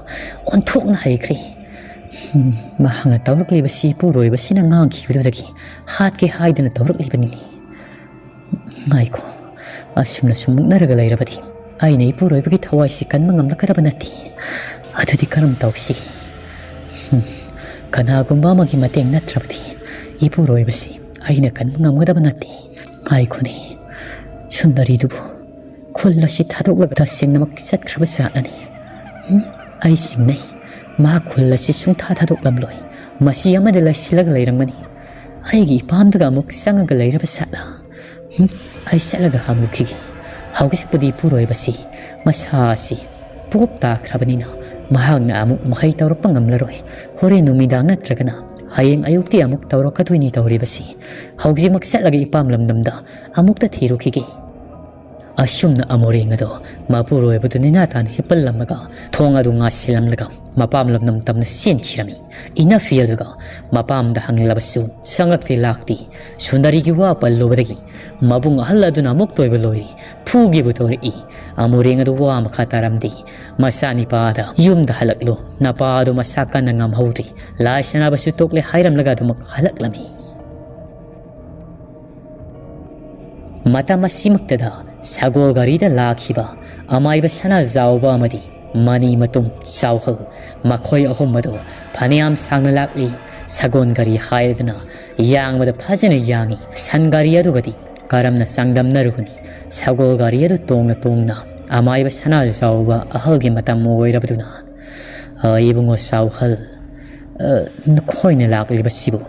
ꯑꯣꯟꯊꯣꯛꯅ ꯍꯩꯈ꯭ꯔꯦ꯫ ꯍꯨꯝ, ꯃꯍꯥꯛꯅ ꯇꯧꯔꯛꯂꯤꯕꯁꯤ ꯏꯄꯨꯔꯣꯏꯕꯁꯤꯅ ꯉꯥꯡꯈꯤꯕꯗꯨꯗꯒꯤ ꯍꯥꯠꯀꯦ ꯍꯥꯏꯗꯅ ꯇꯧꯔꯛꯂꯤꯕꯅꯤꯅꯦ꯫ ꯉꯥꯏꯈꯣ, ꯑꯁꯨꯝꯅ ꯁꯨꯝ ꯃꯨꯛꯅꯔꯒ ꯂꯩꯔꯕꯗꯤ ꯑꯩꯅ ꯏꯄꯨꯔꯣꯏꯕꯒꯤ ꯊꯋꯥꯏꯁꯤ ꯀꯟꯕ ꯉꯝꯂꯛꯀꯗꯕ ꯅꯠꯇꯦ꯫ ꯑꯗꯨꯗꯤ ꯀꯔꯝ ꯇꯧꯁꯤꯒꯦ? ꯍꯨꯝ, ꯀꯅꯥꯒꯨꯝꯕ ꯑꯃꯒꯤ ꯃꯇꯦꯡ ꯅꯠꯇ꯭ꯔꯕꯗꯤ ꯏꯄꯨꯔꯣꯏꯕꯁꯤ ꯑꯩꯅ ꯀꯟꯕ ꯉꯝꯒꯗꯕ ꯅꯠꯇꯦ꯫ ꯉꯥꯏꯈꯣꯅꯦ, ꯁꯨꯟꯗꯔꯤꯗꯨꯕꯨ ꯈꯨꯜ ꯑꯁꯤ ꯊꯥꯗꯣꯛꯂꯒ ꯇꯁꯦꯡꯅꯃꯛ ꯆꯠꯈ꯭ꯔꯕ ꯖꯥꯠꯂꯅꯦ? ꯍꯨꯝ, ꯑꯩ ꯆꯤꯡꯅꯩ꯫ ꯃꯍꯥꯛ ꯈꯨꯜ ꯑꯁꯤ ꯁꯨꯡꯊꯥ ꯊꯥꯗꯣꯛꯂꯝꯂꯣꯏ꯫ ꯃꯁꯤ ꯑꯃꯗ ꯂꯩꯁꯤꯜꯂꯒ ꯂꯩꯔꯝꯒꯅꯤ꯫ ꯑꯩꯒꯤ ꯏꯄꯥꯝꯗꯒ ꯑꯃꯨꯛ ꯆꯪꯉꯒ ꯂꯩꯔꯕ ꯖꯥꯠꯂ? ꯍꯨꯝ, ꯑꯩ ꯆꯠꯂꯒ ꯍꯪꯂꯨꯈꯤꯒꯦ꯫ ꯍꯧꯖꯤꯛꯄꯨꯗꯤ ꯏꯄꯨꯔꯣꯏꯕꯁꯤ ꯃꯁꯥ ꯑꯁꯤ ꯄꯣꯞ ꯇꯥꯈ꯭ꯔꯕꯅꯤꯅ ꯃꯍꯥꯛꯅ ꯑꯃꯨꯛ ꯃꯍꯩ ꯇꯧꯔꯛꯄ ꯉꯝꯂꯔꯣꯏ꯫ ꯍꯣꯔꯦꯟ ꯅꯨꯃꯤꯗꯥꯡ ꯅꯠꯇ꯭ꯔꯒꯅ ꯍꯌꯦꯡ ꯑꯌꯨꯛꯇꯤ ꯑꯃꯨꯛ ꯇꯧꯔꯛꯀꯗꯣꯏꯅꯤ ꯇꯧꯔꯤꯕꯁꯤ꯫ ꯍꯧꯖꯤꯛꯃꯛ ꯆꯠꯂꯒ ꯏꯄꯥꯝ ꯂꯝꯗꯝꯗ ꯑꯃꯨꯛꯇ ꯊꯤꯔꯨꯈꯤꯒꯦ꯫ ꯑꯁꯨꯝꯅ ꯑꯃꯨꯔꯦꯡ ꯑꯗꯣ ꯃꯄꯨꯔꯣꯏꯕꯗꯨ ꯅꯤꯅꯥ ꯇꯥꯅ ꯍꯤꯞꯄꯜꯂꯝꯃꯒ ꯊꯣꯡ ꯑꯗꯨ ꯉꯥꯁꯤꯜꯂꯝꯂꯒ ꯃꯄꯥꯝ ꯂꯝꯗꯝ ꯇꯝꯅ ꯆꯦꯟꯈꯤꯔꯝꯃꯤ꯫ ꯏꯅꯐꯤ ꯑꯗꯨꯒ ꯃꯄꯥꯝꯗ ꯍꯪꯂꯕꯁꯨ ꯁꯪꯂꯛꯇꯦ ꯂꯥꯛꯇꯦ꯫ ꯁꯨꯟꯗꯔꯤꯒꯤ ꯋꯥ ꯄꯜꯂꯨꯕꯗꯒꯤ ꯃꯕꯨꯡ ꯑꯍꯜ ꯑꯗꯨꯅ ꯑꯃꯨꯛꯇ ꯑꯣꯏꯕ ꯂꯣꯏꯔꯦ꯫ ꯐꯨꯒꯦꯕꯨ ꯇꯧꯔꯛꯏ꯫ ꯑꯃꯨꯔꯦꯡ ꯑꯗꯨ ꯋꯥ ꯃꯈꯥ ꯇꯥꯔꯝꯗꯦ꯫ ꯃꯆꯥꯅꯤꯄꯥꯗ, "ꯌꯨꯝꯗ ꯍꯜꯂꯛꯂꯨ, ꯅꯄꯥ ꯑꯗꯨ ꯃꯁꯥ ꯀꯟꯅ ꯉꯝꯍꯧꯗ꯭ꯔꯤ, ꯂꯥꯏ ꯁꯥꯟꯅꯕꯁꯨ ꯇꯣꯛꯂꯦ" ꯍꯥꯏꯔꯝꯂꯒ ꯑꯗꯨꯃꯛ ꯍꯜꯂꯛꯂꯝꯃꯤ꯫ ꯃꯇꯝ ꯑꯁꯤꯃꯛꯇꯗ ꯁꯒꯣꯜ ꯒꯥꯔꯤꯗ ꯂꯥꯛꯈꯤꯕ ꯑꯃꯥꯏꯕ ꯁꯅꯥꯖꯥꯎꯕ ꯑꯃꯗꯤ ꯃꯅꯤ ꯃꯇꯨꯝ ꯆꯥꯎꯍꯜ, ꯃꯈꯣꯏ ꯑꯍꯨꯝ ꯑꯗꯨ ꯐꯅꯌꯥꯝ ꯁꯥꯡꯅ ꯂꯥꯛꯂꯤ꯫ ꯁꯒꯣꯜ ꯒꯥꯔꯤ ꯍꯥꯏꯔꯗꯨꯅ ꯌꯥꯡꯕꯗ ꯐꯖꯅ ꯌꯥꯡꯏ꯫ ꯁꯟ ꯒꯥꯔꯤ ꯑꯗꯨꯒꯗꯤ ꯀꯔꯝꯅ ꯆꯥꯡꯗꯝꯅꯔꯨꯒꯅꯤ? ꯁꯒꯣꯜ ꯒꯥꯔꯤ ꯑꯗꯨ ꯇꯣꯡꯅ ꯇꯣꯡꯅ ꯑꯃꯥꯏꯕ ꯁꯅꯥꯖꯥꯎꯕ ꯑꯍꯜꯒꯤ ꯃꯇꯝ ꯑꯣꯏꯔꯕꯗꯨꯅ, "ꯑ, ꯏꯕꯨꯡꯉꯣ ꯆꯥꯎꯍꯜ, ꯑ, ꯅꯈꯣꯏꯅ ꯂꯥꯛꯂꯤꯕꯁꯤꯕꯨ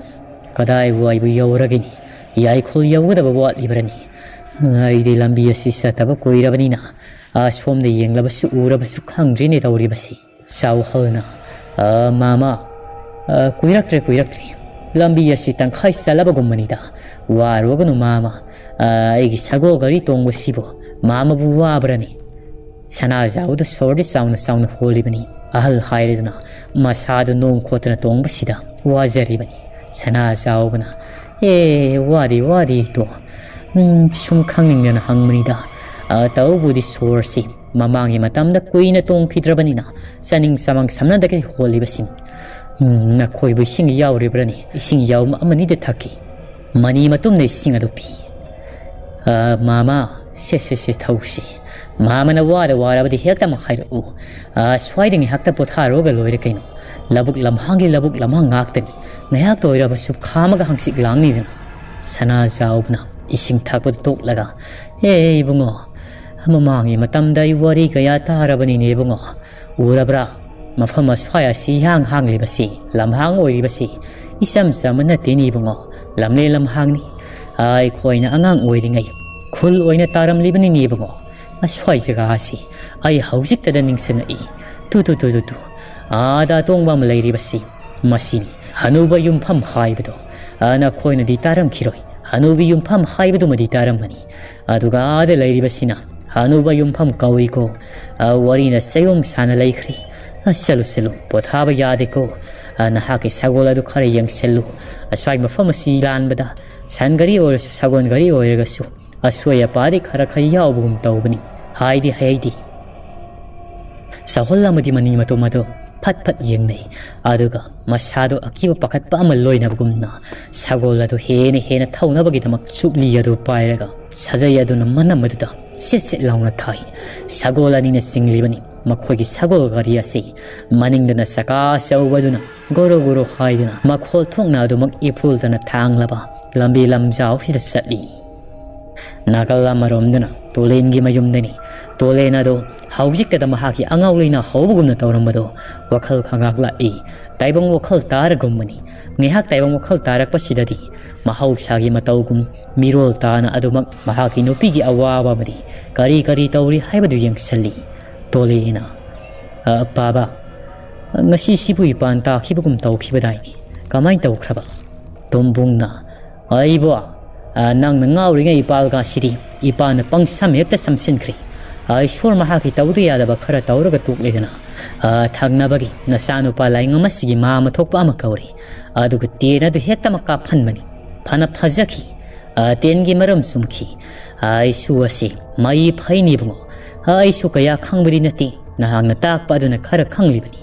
ꯀꯗꯥꯏ ꯋꯥꯏꯕꯨ ꯌꯧꯔꯒꯅꯤ? ꯌꯥꯏꯈꯨꯜ ꯌꯧꯒꯗꯕ ꯋꯥꯠꯂꯤꯕ꯭ꯔꯅꯤ? ꯑꯩꯗꯤ ꯂꯝꯕꯤ ꯑꯁꯤ ꯆꯠꯇꯕ ꯀꯨꯏꯔꯕꯅꯤꯅ, ꯑ, ꯁꯣꯝꯗ ꯌꯦꯡꯂꯕꯁꯨ ꯎꯔꯕꯁꯨ ꯈꯪꯗ꯭ꯔꯤꯅꯦ ꯇꯧꯔꯤꯕꯁꯤ"꯫ ꯆꯥꯎꯍꯜꯅ, "ꯑ, ꯃꯥꯃ, ꯑ, ꯀꯨꯏꯔꯛꯇ꯭ꯔꯦ, ꯀꯨꯏꯔꯛꯇ꯭ꯔꯦ꯫ ꯂꯝꯕꯤ ꯑꯁꯤ ꯇꯪꯈꯥꯏ ꯆꯠꯂꯕꯒꯨꯝꯕꯅꯤꯗ꯫ ꯋꯥꯔꯨꯒꯅꯨ, ꯃꯥꯃ꯫ ꯑ, ꯑꯩꯒꯤ ꯁꯒꯣꯜ ꯒꯥꯔꯤ ꯇꯣꯡꯕꯁꯤꯕꯨ ꯃꯥꯃꯕꯨ ꯋꯥꯕ꯭ꯔꯅꯤ?" ꯁꯅꯥꯖꯥꯎꯗ ꯁꯣꯔꯗꯤ ꯆꯥꯎꯅ ꯆꯥꯎꯅ ꯍꯣꯜꯂꯤꯕꯅꯤ꯫ ꯑꯍꯜ ꯍꯥꯏꯔꯗꯨꯅ ꯃꯁꯥꯗꯨ ꯅꯣꯡ ꯈꯣꯠꯇꯅ ꯇꯣꯡꯕꯁꯤꯗ ꯋꯥꯖꯔꯤꯕꯅꯤ꯫ ꯁꯅꯥꯖꯥꯎꯕꯅ, "ꯑꯦ, ꯋꯥꯗꯦ, ꯋꯥꯗꯦ ꯇꯣ꯫ ꯎꯝ, ꯁꯨꯝ ꯈꯪꯅꯤꯡꯗꯅ ꯍꯪꯕꯅꯤꯗ꯫ ꯑ, ꯇꯧꯕꯨꯗꯤ ꯁꯣꯔꯁꯤ ꯃꯃꯥꯡꯒꯤ ꯃꯇꯝꯗ ꯀꯨꯏꯅ ꯇꯣꯡꯈꯤꯗ꯭ꯔꯕꯅꯤꯅ ꯆꯥꯅꯤꯡ ꯆꯃꯥꯡ ꯁꯝꯅꯗꯒꯩ ꯍꯣꯜꯂꯤꯕꯁꯤꯡ꯫ ꯎꯝ, ꯅꯈꯣꯏꯕꯨ ꯏꯁꯤꯡ ꯌꯥꯎꯔꯤꯕ꯭ꯔꯅꯤ? ꯏꯁꯤꯡ ꯌꯥꯎꯕ ꯑꯃꯅꯤꯗ ꯊꯛꯈꯤ"꯫ ꯃꯅꯤ ꯃꯇꯨꯝꯅ ꯏꯁꯤꯡ ꯑꯗꯨ ꯄꯤ꯫ "ꯑ, ꯃꯥꯃ, ꯁꯦ, ꯁꯦ, ꯁꯦ, ꯊꯧꯁꯤ꯫ ꯃꯥꯃꯅ ꯋꯥꯗ ꯋꯥꯔꯕꯗꯤ ꯍꯦꯛꯇꯃꯛ ꯍꯥꯏꯔꯛꯎ꯫ ꯑ, ꯁ꯭ꯋꯥꯏꯗ ꯉꯥꯏꯍꯥꯛꯇ ꯄꯣꯊꯥꯔꯨꯔꯒ ꯂꯣꯏꯔꯦ ꯀꯩꯅꯣ꯫ ꯂꯧꯕꯨꯛ ꯂꯝꯍꯥꯡꯒꯤ ꯂꯧꯕꯨꯛ ꯂꯝꯍꯥꯡ ꯉꯥꯛꯇꯅꯤ꯫ ꯉꯥꯏꯍꯥꯛꯇ ꯑꯣꯏꯔꯕꯁꯨ ꯈꯥꯝꯃꯒ ꯍꯪꯆꯤꯠ ꯂꯥꯡꯅꯤꯗꯅ"꯫ ꯁꯅꯥꯖꯥꯎꯕꯅ ꯏꯁꯤꯡ ꯊꯛꯄꯗꯨ ꯇꯣꯛꯂꯒ, "ꯑꯦ ꯏꯕꯨꯡꯉꯣ, ꯃꯃꯥꯡꯒꯤ ꯃꯇꯝꯗ ꯑꯩ ꯋꯥꯔꯤ ꯀꯌꯥ ꯇꯥꯔꯕꯅꯤꯅꯦ ꯏꯕꯨꯡꯉꯣ꯫ ꯎꯔꯕ꯭ꯔꯥ? ꯃꯐꯝ ꯑꯁ꯭ꯋꯥꯏ ꯑꯁꯤ ꯏꯍꯥꯡ ꯍꯥꯡꯂꯤꯕꯁꯤ, ꯂꯝꯍꯥꯡ ꯑꯣꯏꯔꯤꯕꯁꯤ ꯏꯆꯝ ꯆꯝꯕ ꯅꯠꯇꯦꯅꯦ ꯏꯕꯨꯡꯉꯣ, ꯂꯝꯂꯦꯟ ꯂꯝꯍꯥꯡꯅꯤ꯫ ꯑꯩꯈꯣꯏꯅ ꯑꯉꯥꯡ ꯑꯣꯏꯔꯤꯉꯩ ꯈꯨꯜ ꯑꯣꯏꯅ ꯇꯥꯔꯝꯂꯤꯕꯅꯤꯅꯦ ꯏꯕꯨꯡꯉꯣ, ꯑꯁ꯭ꯋꯥꯏ ꯖꯒꯥ ꯑꯁꯤ꯫ ꯑꯩ ꯍꯧꯖꯤꯛꯇꯗ ꯅꯤꯡꯁꯤꯡꯉꯛꯏ꯫ ꯇꯨ, ꯇꯨ, ꯇꯨ, ꯇꯨ, ꯇꯨ꯫ ꯑꯥꯗ ꯑꯇꯣꯡꯕ ꯑꯃ ꯂꯩꯔꯤꯕꯁꯤ, ꯃꯁꯤꯅꯤ ꯍꯅꯨꯕ ꯌꯨꯝꯐꯝ ꯍꯥꯏꯕꯗꯣ꯫ ꯑ, ꯅꯈꯣꯏꯅꯗꯤ ꯇꯥꯔꯝꯈꯤꯔꯣꯏ꯫ ꯍꯅꯨꯕꯤ ꯌꯨꯝꯐꯝ ꯍꯥꯏꯕꯗꯨꯃꯗꯤ ꯇꯥꯔꯝꯒꯅꯤ꯫ ꯑꯗꯨꯒ ꯑꯥꯗ ꯂꯩꯔꯤꯕꯁꯤꯅ ꯍꯅꯨꯕ ꯌꯨꯝꯐꯝ ꯀꯧꯏꯀꯣ꯫ ꯑ, ꯋꯥꯔꯤꯅ ꯆꯌꯣꯝ ꯁꯥꯅ ꯂꯩꯈ꯭ꯔꯦ꯫ ꯑ, ꯆꯠꯂꯨ, ꯆꯠꯂꯨ, ꯄꯣꯊꯥꯕ ꯌꯥꯗꯦꯀꯣ꯫ ꯑ, ꯅꯍꯥꯛꯀꯤ ꯁꯒꯣꯜ ꯑꯗꯨ ꯈꯔ ꯌꯦꯡꯁꯤꯜꯂꯨ꯫ ꯑꯁ꯭ꯋꯥꯏ ꯃꯐꯝ ꯑꯁꯤ ꯂꯥꯟꯕꯗ ꯁꯟ ꯒꯥꯔꯤ ꯑꯣꯏꯔꯁꯨ, ꯁꯒꯣꯜ ꯒꯥꯔꯤ ꯑꯣꯏꯔꯒꯁꯨ, ꯑꯁꯣꯏ ꯑꯄꯥꯗꯤ ꯈꯔ ꯈꯔ ꯌꯥꯎꯕꯒꯨꯝ ꯇꯧꯕꯅꯤ꯫ ꯍꯥꯏꯗꯤ ꯍꯥꯏꯗꯤ꯫ ꯁꯒꯣꯜ ꯑꯃꯗꯤ ꯃꯅꯤꯡ ꯃꯇꯣꯝ ꯑꯗꯨ ꯐꯠ ꯐꯠ ꯌꯦꯡꯅꯩ꯫ ꯑꯗꯨꯒ ꯃꯁꯥꯗꯨ ꯑꯀꯤꯕ ꯄꯥꯈꯠꯄ ꯑꯃ ꯂꯣꯏꯅꯕꯒꯨꯝꯅ ꯁꯒꯣꯜ ꯑꯗꯨ ꯍꯦꯟꯅ ꯍꯦꯟꯅ ꯊꯧꯅꯕꯒꯤꯗꯃꯛ ꯆꯨꯞꯂꯤ ꯑꯗꯨ ꯄꯥꯏꯔꯒ ꯁꯥꯖꯩ ꯑꯗꯨꯅ ꯃꯅꯝ ꯑꯗꯨꯗ ꯆꯦꯠ ꯆꯦꯠ ꯂꯥꯎꯅ ꯊꯥꯏ꯫ ꯁꯒꯣꯜ ꯑꯅꯤꯅ ꯆꯤꯡꯂꯤꯕꯅꯤ꯫ ꯃꯈꯣꯏꯒꯤ ꯁꯒꯣꯜ ꯒꯥꯔꯤ ꯑꯁꯤ ꯃꯅꯤꯡꯗꯅ ꯆꯀꯥ ꯑꯆꯧꯕ ꯑꯗꯨꯅ ꯒꯣꯔꯣ ꯒꯣꯔꯣ ꯍꯥꯏꯗꯨꯅ ꯃꯈꯣꯜ ꯊꯣꯛꯅ ꯑꯗꯨꯃꯛ ꯏꯐꯨꯜꯗꯅ ꯊꯥꯡꯂꯕ ꯂꯝꯕꯤ ꯂꯝꯖꯥꯎꯁꯤꯗ ꯆꯠꯂꯤ꯫ ꯅꯥꯀꯜ ꯑꯃꯔꯣꯝꯗꯅ ꯇꯣꯂꯦꯟꯒꯤ ꯃꯌꯨꯝꯗꯅꯤ꯫ ꯇꯣꯂꯦꯟ ꯑꯗꯨ ꯍꯧꯖꯤꯛꯇꯗ ꯃꯍꯥꯛꯀꯤ ꯑꯉꯥꯎ ꯂꯩꯅꯥ ꯍꯧꯕꯒꯨꯝꯅ ꯇꯧꯔꯝꯕꯗꯨ ꯋꯥꯈꯜ ꯈꯪꯂꯥꯛ ꯂꯥꯛꯏ꯫ ꯇꯥꯏꯕꯪ ꯋꯥꯈꯜ ꯇꯥꯔꯒꯨꯝꯕꯅꯤ꯫ ꯉꯥꯏꯍꯥꯛ ꯇꯥꯏꯕꯪ ꯋꯥꯈꯜ ꯇꯥꯔꯛꯄꯁꯤꯗꯗꯤ ꯃꯍꯧꯁꯥꯒꯤ ꯃꯇꯧꯒꯨꯝ ꯃꯤꯔꯣꯜ ꯇꯥꯅ ꯑꯗꯨꯃꯛ ꯃꯍꯥꯛꯀꯤ ꯅꯨꯄꯤꯒꯤ ꯑꯋꯥꯕ ꯑꯃꯗꯤ ꯀꯔꯤ ꯀꯔꯤ ꯇꯧꯔꯤ ꯍꯥꯏꯕꯗꯨ ꯌꯦꯡꯁꯤꯜꯂꯤ꯫ ꯇꯣꯂꯦꯅ, "ꯑ, ꯄꯥꯕ, ꯉꯁꯤꯁꯤꯕꯨ ꯏꯄꯥꯟ ꯇꯥꯈꯤꯕꯒꯨꯝ ꯇꯧꯈꯤꯕꯗꯥꯏꯅꯦ꯫ ꯀꯃꯥꯏꯅ ꯇꯧꯈ꯭ꯔꯕ?" ꯇꯣꯝꯕꯨꯡꯅ, "ꯑꯩꯕꯣ, ꯑ, ꯅꯪꯅ ꯉꯥꯎꯔꯤꯉꯩ ꯏꯄꯥꯜꯒꯁꯤꯗꯤ ꯏꯄꯥꯅ ꯄꯪꯁꯝ ꯍꯦꯛꯇ ꯁꯝꯁꯤꯟꯈ꯭ꯔꯦ꯫ ꯑ, ꯏꯁꯣꯔ ꯃꯍꯥꯛꯀꯤ ꯇꯧꯗ ꯌꯥꯗꯕ ꯈꯔ ꯇꯧꯔꯒ ꯇꯣꯛꯂꯦꯗꯅ꯫ ꯑ, ꯊꯪꯅꯕꯒꯤ ꯅꯆꯥꯅꯨꯄꯥ ꯂꯥꯏꯉꯝ ꯑꯁꯤꯒꯤ ꯃꯥ ꯑꯃ ꯊꯣꯛꯄ ꯑꯃ ꯀꯧꯔꯤ꯫ ꯑꯗꯨꯒ ꯇꯦꯟ ꯑꯗꯨ ꯍꯦꯛꯇꯃꯛ ꯀꯥꯞꯍꯟꯕꯅꯤ꯫ ꯐꯅ ꯐꯖꯈꯤ꯫ ꯑ, ꯇꯦꯟꯒꯤ ꯃꯔꯝ ꯆꯨꯝꯈꯤ꯫ ꯑ, ꯑꯩꯁꯨ ꯑꯁꯤ ꯃꯩ ꯐꯩꯅꯤ ꯏꯕꯨꯡꯉꯣ꯫ ꯑ, ꯑꯩꯁꯨ ꯀꯌꯥ ꯈꯪꯕꯗꯤ ꯅꯠꯇꯦ꯫ ꯅꯍꯥꯛꯅ ꯇꯥꯛꯄ ꯑꯗꯨꯅ ꯈꯔ ꯈꯪꯂꯤꯕꯅꯤ꯫"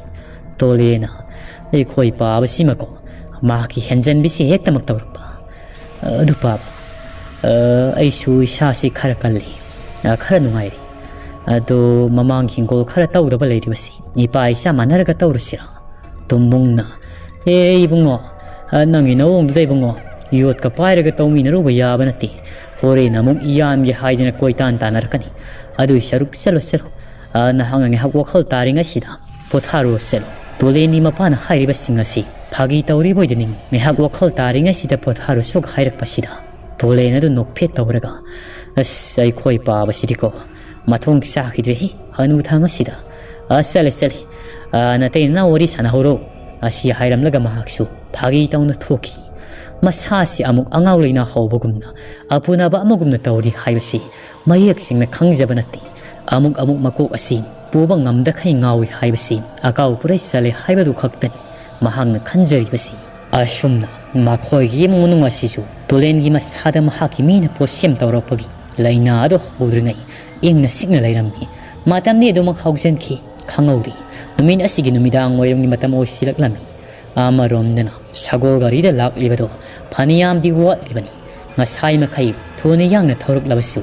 ꯇꯣꯂꯦꯅ, "ꯑꯩꯈꯣꯏ ꯄꯥꯕꯁꯤꯃꯀꯣ, ꯃꯍꯥꯛꯀꯤ ꯍꯦꯟꯖꯟꯕꯤꯁꯤ ꯍꯦꯛꯇꯃꯛ ꯇꯧꯔꯛꯄ꯫ ꯑꯗꯨ ꯄꯥꯕ, ꯑ, ꯑꯩꯁꯨ ꯏꯁꯥꯁꯤ ꯈꯔ ꯀꯜꯂꯤ, ꯑ, ꯈꯔ ꯅꯨꯡꯉꯥꯏꯔꯤ꯫ ꯑꯗꯣ ꯃꯃꯥꯡ ꯍꯤꯡꯒꯣꯜ ꯈꯔ ꯇꯧꯗꯕ ꯂꯩꯔꯤꯕꯁꯤ ꯏꯄꯥ ꯏꯆꯥ ꯃꯥꯟꯅꯔꯒ ꯇꯧꯔꯨꯁꯤꯔꯥ?" ꯇꯣꯝꯕꯨꯡꯅ, "ꯑꯦ ꯏꯕꯨꯡꯉꯣ, ꯑ, ꯅꯪꯒꯤ ꯅꯑꯣꯡꯗꯨꯗ ꯏꯕꯨꯡꯉꯣ, ꯌꯣꯠꯀ ꯄꯥꯏꯔꯒ ꯇꯧꯃꯤꯟꯅꯔꯨꯕ ꯌꯥꯕ ꯅꯠꯇꯦ꯫ ꯍꯣꯔꯦꯟ ꯑꯃꯨꯛ ꯌꯥꯟꯒꯦ ꯍꯥꯏꯗꯅ ꯀꯣꯏꯇꯥꯟ ꯇꯥꯟꯅꯔꯛꯀꯅꯤ꯫ ꯑꯗꯨꯏ ꯁꯔꯨꯛ ꯆꯠꯂꯣ, ꯆꯠꯂꯣ꯫ ꯑ, ꯅꯍꯥꯛꯅ ꯉꯥꯏꯍꯥꯛ ꯋꯥꯈꯜ ꯇꯥꯔꯤꯉꯩꯁꯤꯗ ꯄꯣꯊꯥꯔꯨꯔꯣ ꯆꯠꯂꯣ꯫" ꯇꯣꯂꯦꯟꯒꯤ ꯃꯄꯥꯅ ꯍꯥꯏꯔꯤꯕꯁꯤꯡ ꯑꯁꯤ ꯐꯥꯒꯤ ꯇꯧꯔꯤꯕꯣꯏꯗ ꯅꯤꯡꯏ꯫ ꯉꯥꯏꯍꯥꯛ ꯋꯥꯈꯜ ꯇꯥꯔꯤꯉꯩꯁꯤꯗ ꯄꯣꯊꯥꯔꯨꯁꯨ ꯍꯥꯏꯔꯛꯄꯁꯤꯗ ꯇꯣꯂꯦꯟ ꯑꯗꯨ ꯅꯣꯛꯐꯦꯠ ꯇꯧꯔꯒ, "ꯑꯁ, ꯑꯩꯈꯣꯏ ꯄꯥꯕꯁꯤꯗꯤꯀꯣ, ꯃꯊꯣꯡ ꯆꯥꯈꯤꯗ꯭ꯔꯦꯍꯦ ꯍꯅꯨ ꯊꯥꯡ ꯑꯁꯤꯗ꯫ ꯑ, ꯆꯠꯂꯦ, ꯆꯠꯂꯦ꯫ ꯑ, ꯅꯇꯩ ꯅꯅꯥꯎ ꯋꯥꯔꯤ ꯁꯥꯟꯅꯍꯧꯔꯣ꯫" ꯑꯁꯤ ꯍꯥꯏꯔꯝꯂꯒ ꯃꯍꯥꯛꯁꯨ ꯐꯥꯒꯤ ꯇꯧꯅ ꯊꯣꯛꯈꯤ꯫ ꯃꯁꯥꯁꯤ ꯑꯃꯨꯛ ꯑꯉꯥꯎ ꯂꯩꯅꯥ ꯍꯧꯕꯒꯨꯝꯅ, ꯑꯄꯨꯅꯕ ꯑꯃꯒꯨꯝꯅ ꯇꯧꯔꯤ ꯍꯥꯏꯕꯁꯤ ꯃꯌꯦꯛ ꯁꯦꯡꯅ ꯈꯪꯖꯕ ꯅꯠꯇꯦ꯫ ꯑꯃꯨꯛ ꯑꯃꯨꯛ ꯃꯀꯣꯛ ꯑꯁꯤ ꯄꯨꯕ ꯉꯝꯗꯈꯩ ꯉꯥꯎꯏ ꯍꯥꯏꯕꯁꯤ ꯑꯀꯥꯎ ꯄꯨꯔꯩ ꯆꯜꯂꯦ ꯍꯥꯏꯕꯗꯨ ꯈꯛꯇꯅꯤ ꯃꯍꯥꯛꯅ ꯈꯟꯖꯔꯤꯕꯁꯤ꯫ ꯑꯁꯨꯝꯅ ꯃꯈꯣꯏꯒꯤ ꯏꯃꯨꯡ ꯃꯅꯨꯡ ꯑꯁꯤꯁꯨ ꯇꯨꯂꯦꯟꯒꯤ ꯃꯁꯥꯗ ꯃꯍꯥꯛꯀꯤ ꯃꯤꯅ ꯄꯣꯠꯁꯦꯝ ꯇꯧꯔꯛꯄꯒꯤ ꯂꯥꯏꯅꯥ ꯑꯗꯨ ꯍꯧꯗ꯭ꯔꯤꯉꯩ ꯏꯪꯅ ꯆꯤꯛꯅ ꯂꯩꯔꯝꯃꯤ꯫ ꯃꯇꯝꯗꯤ ꯑꯗꯨꯃꯛ ꯍꯧꯖꯤꯟꯈꯤ, ꯈꯪꯍꯧꯗꯦ꯫ ꯅꯨꯃꯤꯠ ꯑꯁꯤꯒꯤ ꯅꯨꯃꯤꯗꯥꯡ ꯋꯥꯏꯔꯝꯒꯤ ꯃꯇꯝ ꯑꯣꯏꯁꯤꯜꯂꯛꯂꯝꯃꯤ꯫ ꯑꯃꯔꯣꯝꯗꯅ ꯁꯒꯣꯜ ꯒꯥꯔꯤꯗ ꯂꯥꯛꯂꯤꯕꯗꯨ ꯐꯅꯌꯥꯝꯗꯤ ꯋꯥꯠꯂꯤꯕꯅꯤ꯫ ꯉꯁꯥꯏ ꯃꯈꯩ ꯊꯨꯅ ꯌꯥꯡꯅ ꯊꯧꯔꯛꯂꯕꯁꯨ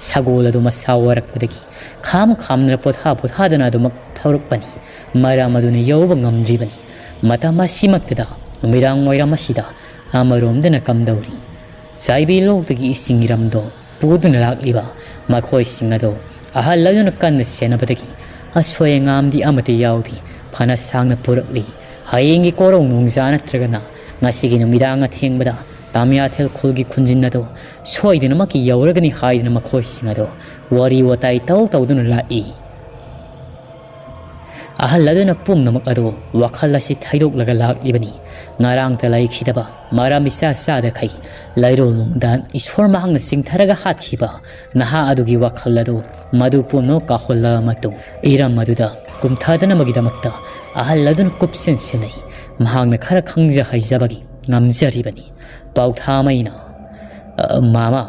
ꯁꯒꯣꯜ ꯑꯗꯨ ꯃꯁꯥ ꯋꯥꯔꯛꯄꯗꯒꯤ ꯈꯥꯝ ꯈꯥꯝꯗꯅ ꯄꯣꯊꯥ ꯄꯣꯊꯥꯗꯨꯅ ꯑꯗꯨꯃꯛ ꯊꯧꯔꯛꯄꯅꯤ꯫ ꯃꯔꯝ ꯑꯗꯨꯅ ꯌꯧꯕ ꯉꯝꯗ꯭ꯔꯤꯕꯅꯤ꯫ ꯃꯇꯝ ꯑꯁꯤꯃꯛꯇꯗ ꯅꯨꯃꯤꯗꯥꯡ ꯋꯥꯏꯔꯝ ꯑꯁꯤꯗ ꯑꯃꯔꯣꯝꯗꯅ ꯀꯝꯗꯧꯔꯤ? ꯆꯥꯏꯕꯤ ꯂꯣꯛꯇꯒꯤ ꯏꯁꯤꯡ ꯏꯔꯝꯗꯣ ꯄꯨꯗꯨꯅ ꯂꯥꯛꯂꯤꯕ ꯃꯈꯣꯏꯁꯤꯡ ꯑꯗꯣ ꯑꯍꯜ ꯑꯗꯨꯅ ꯀꯟꯅ ꯁꯦꯟꯅꯕꯗꯒꯤ ꯑꯁꯣꯏ ꯑꯉꯥꯝꯗꯤ ꯑꯃꯠꯇ ꯌꯥꯎꯗꯦ꯫ ꯐꯅ ꯁꯥꯡꯅ ꯄꯨꯔꯛꯂꯤ꯫ ꯍꯌꯦꯡꯒꯤ ꯀꯣꯔꯧ ꯅꯣꯡꯖꯥ ꯅꯠꯇ꯭ꯔꯒꯅ ꯉꯁꯤꯒꯤ ꯅꯨꯃꯤꯗꯥꯡ ꯑꯊꯦꯡꯕꯗ ꯇꯥꯃꯤꯌꯥꯊꯦꯜ ꯈꯨꯜꯒꯤ ꯈꯨꯟꯖꯤꯟ ꯑꯗꯣ ꯁꯣꯏꯗꯅꯃꯛꯀꯤ ꯌꯧꯔꯒꯅꯤ ꯍꯥꯏꯗꯨꯅ ꯃꯈꯣꯏꯁꯤꯡ ꯑꯗꯣ ꯋꯥꯔꯤ ꯋꯥꯇꯥꯏ ꯇꯧ ꯇꯧꯗꯨꯅ ꯂꯥꯛꯏ꯫ ꯑꯍꯜ ꯑꯗꯨꯅ ꯄꯨꯝꯅꯃꯛ ꯑꯗꯨ ꯋꯥꯈꯜ ꯑꯁꯤ ꯊꯩꯗꯣꯛꯂꯒ ꯂꯥꯛꯂꯤꯕꯅꯤ꯫ ꯉꯔꯥꯡꯇ ꯂꯩꯈꯤꯗꯕ, ꯃꯔꯝ ꯏꯆꯥ ꯆꯥꯗꯈꯩ ꯂꯩꯔꯣꯜ ꯅꯨꯡꯗ ꯏꯁꯣꯔ ꯃꯍꯥꯛꯅ ꯆꯤꯡꯊꯔꯒ ꯍꯥꯠꯈꯤꯕ ꯅꯍꯥ ꯑꯗꯨꯒꯤ ꯋꯥꯈꯜ ꯑꯗꯨ ꯃꯗꯨ ꯄꯨꯝꯅꯃꯛ ꯀꯥꯎꯍꯜꯂꯕ ꯃꯇꯨꯡ ꯏꯔꯝ ꯑꯗꯨꯗ ꯀꯨꯝꯊꯗꯅꯕꯒꯤꯗꯃꯛꯇ ꯑꯍꯜ ꯑꯗꯨꯅ ꯀꯨꯞꯁꯦꯟ ꯁꯦꯟꯅꯩ꯫ ꯃꯍꯥꯛꯅ ꯈꯔ ꯈꯪꯖ ꯍꯩꯖꯕꯒꯤ ꯉꯝꯖꯔꯤꯕꯅꯤ꯫ ꯄꯥꯎꯊꯥꯃꯩꯅ, "ꯑ, ꯃꯥꯃ,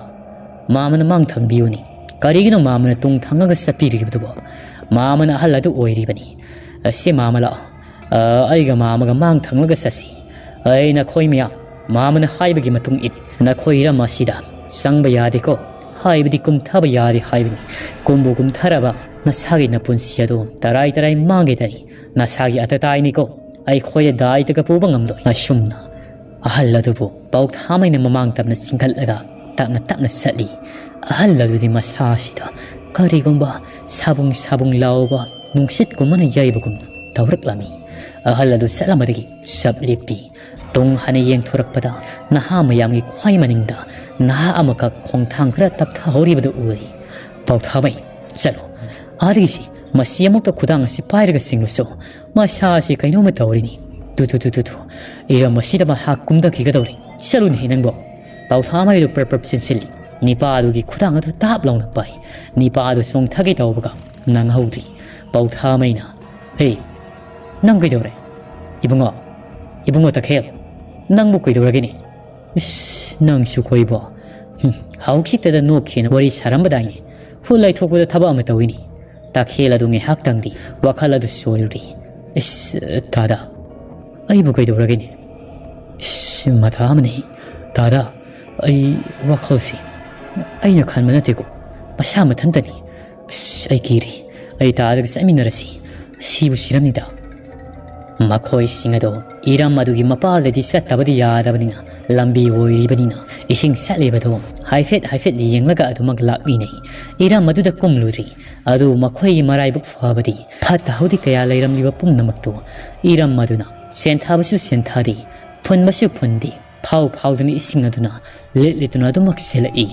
ꯃꯥꯃꯅ ꯃꯥꯡ ꯊꯪꯕꯤꯌꯨꯅꯤ꯫ ꯀꯔꯤꯒꯤꯅꯣ ꯃꯥꯃꯅ ꯇꯨꯡ ꯊꯪꯉꯒ ꯆꯠꯄꯤꯔꯤꯕꯗꯨꯕꯣ? ꯃꯥꯃꯅ ꯑꯍꯜ ꯑꯗꯨ ꯑꯣꯏꯔꯤꯕꯅꯤ꯫ ꯑ, ꯁꯤ ꯃꯥꯃ ꯂꯥꯛꯑꯣ꯫ ꯑ, ꯑꯩꯒ ꯃꯥꯃꯒ ꯃꯥꯡ ꯊꯪꯂꯒ ꯆꯠꯁꯤ꯫ ꯑꯩ ꯅꯈꯣꯏ ꯃꯌꯥꯝ ꯃꯥꯃꯅ ꯍꯥꯏꯕꯒꯤ ꯃꯇꯨꯡ ꯏꯟ꯫ ꯅꯈꯣꯏ ꯏꯔꯝ ꯑꯁꯤꯗ ꯆꯪꯕ ꯌꯥꯗꯦꯀꯣ꯫ ꯍꯥꯏꯕꯗꯤ ꯀꯨꯝꯊꯕ ꯌꯥꯗꯦ ꯍꯥꯏꯕꯅꯤ꯫ ꯀꯨꯝꯕꯨ ꯀꯨꯝꯊꯔꯕ ꯅꯁꯥꯒꯤ ꯅꯄꯨꯟꯁꯤ ꯑꯗꯨ ꯇꯔꯥꯏ ꯇꯔꯥꯏ ꯃꯥꯡꯒꯦꯗꯅꯤ꯫ ꯅꯁꯥꯒꯤ ꯑꯇꯇꯥꯏꯅꯤꯀꯣ꯫ ꯑꯩꯈꯣꯏꯗ ꯗꯥꯏꯇꯒ ꯄꯨꯕ ꯉꯝꯂꯣꯏ꯫" ꯑꯁꯨꯝꯅ ꯑꯍꯜ ꯑꯗꯨꯕꯨ ꯄꯥꯎꯊꯥꯃꯩꯅ ꯃꯃꯥꯡ ꯇꯝꯅ ꯆꯤꯡꯈꯠꯂꯒ ꯇꯞꯅ ꯇꯞꯅ ꯆꯠꯂꯤ꯫ ꯑꯍꯜ ꯑꯗꯨꯗꯤ ꯃꯁꯥ ꯑꯁꯤꯗ ꯀꯔꯤꯒꯨꯝꯕ ꯁꯥꯕꯨꯡ ꯁꯥꯕꯨꯡ ꯂꯥꯎꯕ ꯅꯨꯡꯁꯤꯠꯀꯨꯝꯕꯅ ꯌꯩꯕꯒꯨꯝ ꯇꯧꯔꯛꯂꯝꯃꯤ꯫ ꯑꯍꯜ ꯑꯗꯨ ꯆꯠꯂꯝꯕꯗꯒꯤ ꯆꯞ ꯂꯦꯞꯄꯤ꯫ ꯇꯨꯡ ꯍꯟꯅ ꯌꯦꯡꯊꯣꯔꯛꯄꯗ ꯅꯍꯥ ꯃꯌꯥꯝꯒꯤ ꯈ꯭ꯋꯥꯏ ꯃꯅꯤꯡꯗ ꯅꯍꯥ ꯑꯃꯈꯛ ꯈꯣꯡꯊꯥꯡ ꯈꯔ ꯇꯞꯊꯍꯧꯔꯤꯕꯗꯨ ꯎꯔꯤ꯫ "ꯄꯥꯎꯊꯥꯃꯩ, ꯆꯠꯂꯨ꯫ ꯑꯥꯗꯒꯤꯁꯤ ꯃꯁꯤ ꯑꯃꯨꯛꯇ ꯈꯨꯗꯥꯡ ꯑꯁꯤ ꯄꯥꯏꯔꯒ ꯆꯤꯡꯂꯨꯁꯨ꯫ ꯃꯁꯥ ꯑꯁꯤ ꯀꯩꯅꯣꯝꯃ ꯇꯧꯔꯤꯅꯤ꯫ ꯇꯨ, ꯇꯨ, ꯇꯨ, ꯇꯨ, ꯇꯨ꯫ ꯏꯔꯝ ꯑꯁꯤꯗ ꯃꯍꯥꯛ ꯀꯨꯝꯊꯈꯤꯒꯗꯧꯔꯦ꯫ ꯆꯠꯂꯨꯅꯦꯍꯦ ꯅꯪꯕꯣ꯫" ꯄꯥꯎꯊꯥꯃꯩꯗꯨ ꯄ꯭ꯔꯞ ꯄ꯭ꯔꯞ ꯆꯦꯟꯁꯤꯜꯂꯤ꯫ ꯅꯤꯄꯥ ꯑꯗꯨꯒꯤ ꯈꯨꯗꯥꯡ ꯑꯗꯨ ꯇꯥꯞ ꯂꯥꯎꯅ ꯄꯥꯏ꯫ ꯅꯤꯄꯥ ꯑꯗꯨ ꯆꯣꯡꯊꯒꯦ ꯇꯧꯕꯒ ꯅꯪꯍꯧꯗ꯭ꯔꯤ꯫ ꯄꯥꯎꯊꯥꯃꯩꯅ, "ꯍꯦ, ꯅꯪ ꯀꯩꯗꯧꯔꯦ? ꯏꯕꯨꯡꯉꯣ, ꯏꯕꯨꯡꯉꯣ ꯇꯈꯦꯜ, ꯅꯪꯕꯨ ꯀꯩꯗꯧꯔꯒꯦꯅꯦ? ꯏꯁ, ꯅꯪꯁꯨ ꯀꯣꯏꯕꯣ? ꯍꯨꯝ, ꯍꯧꯖꯤꯛꯇꯗ ꯅꯣꯛꯈꯤꯅ ꯋꯥꯔꯤ ꯁꯥꯔꯝꯕꯗꯥꯏꯅꯦ꯫ ꯍꯨ ꯂꯩꯊꯣꯛꯄꯗ ꯊꯕꯛ ꯑꯃ ꯇꯧꯏꯅꯤ꯫ ꯇꯈꯦꯜ ꯑꯗꯨ ꯉꯥꯏꯍꯥꯛꯇꯪꯗꯤ ꯋꯥꯈꯜ ꯑꯗꯨ ꯁꯣꯏꯔꯨꯔꯤ꯫ "ꯏꯁ, ꯗꯥꯗꯥ, ꯑꯩꯕꯨ ꯀꯩꯗꯧꯔꯒꯦꯅꯦ? ꯏꯁ, ꯃꯊꯥ ꯑꯃꯅꯤ꯫ ꯗꯥꯗꯥ, ꯑꯩ ꯋꯥꯈꯜꯁꯤ ꯑꯩꯅ ꯈꯟꯕ ꯅꯠꯇꯦꯀꯣ, ꯃꯁꯥ ꯃꯊꯟꯇꯅꯤ꯫ ꯑꯁ, ꯑꯩ ꯀꯤꯔꯤ꯫ ꯑꯩ ꯗꯥꯗꯥꯒ ꯆꯠꯃꯤꯟꯅꯔꯁꯤ꯫ ꯁꯤꯕꯨ ꯁꯤꯔꯝꯅꯤꯗ꯫" ꯃꯈꯣꯏꯁꯤꯡ ꯑꯗꯣ ꯏꯔꯝ ꯑꯗꯨꯒꯤ ꯃꯄꯥꯜꯗꯗꯤ ꯆꯠꯇꯕꯗꯤ ꯌꯥꯗꯕꯅꯤꯅ, ꯂꯝꯕꯤ ꯑꯣꯏꯔꯤꯕꯅꯤꯅ ꯏꯁꯤꯡ ꯆꯠꯂꯤꯕꯗꯣ ꯍꯥꯏꯐꯦꯠ ꯍꯥꯏꯐꯦꯠ ꯌꯦꯡꯂꯒ ꯑꯗꯨꯃꯛ ꯂꯥꯛꯃꯤꯟꯅꯩ꯫ ꯏꯔꯝ ꯑꯗꯨꯗ ꯀꯨꯝꯂꯨꯔꯤ꯫ ꯑꯗꯨ ꯃꯈꯣꯏꯒꯤ ꯃꯔꯥꯏꯕꯛ ꯐꯕꯗꯤ ꯐꯠꯇ ꯍꯥꯎꯗꯤ ꯀꯌꯥ ꯂꯩꯔꯝꯂꯤꯕ ꯄꯨꯝꯅꯃꯛꯇꯨ ꯏꯔꯝ ꯑꯗꯨꯅ ꯁꯦꯟꯊꯥꯕꯁꯨ ꯁꯦꯟꯊꯥꯗꯦ, ꯐꯨꯟꯕꯁꯨ ꯐꯨꯟꯗꯦ꯫ ꯐꯥꯎ ꯐꯥꯎꯗꯨꯅ ꯏꯁꯤꯡ ꯑꯗꯨꯅ ꯂꯤꯠ ꯂꯤꯠꯇꯨꯅ ꯑꯗꯨꯃꯛ ꯆꯦꯜꯂꯛꯏ꯫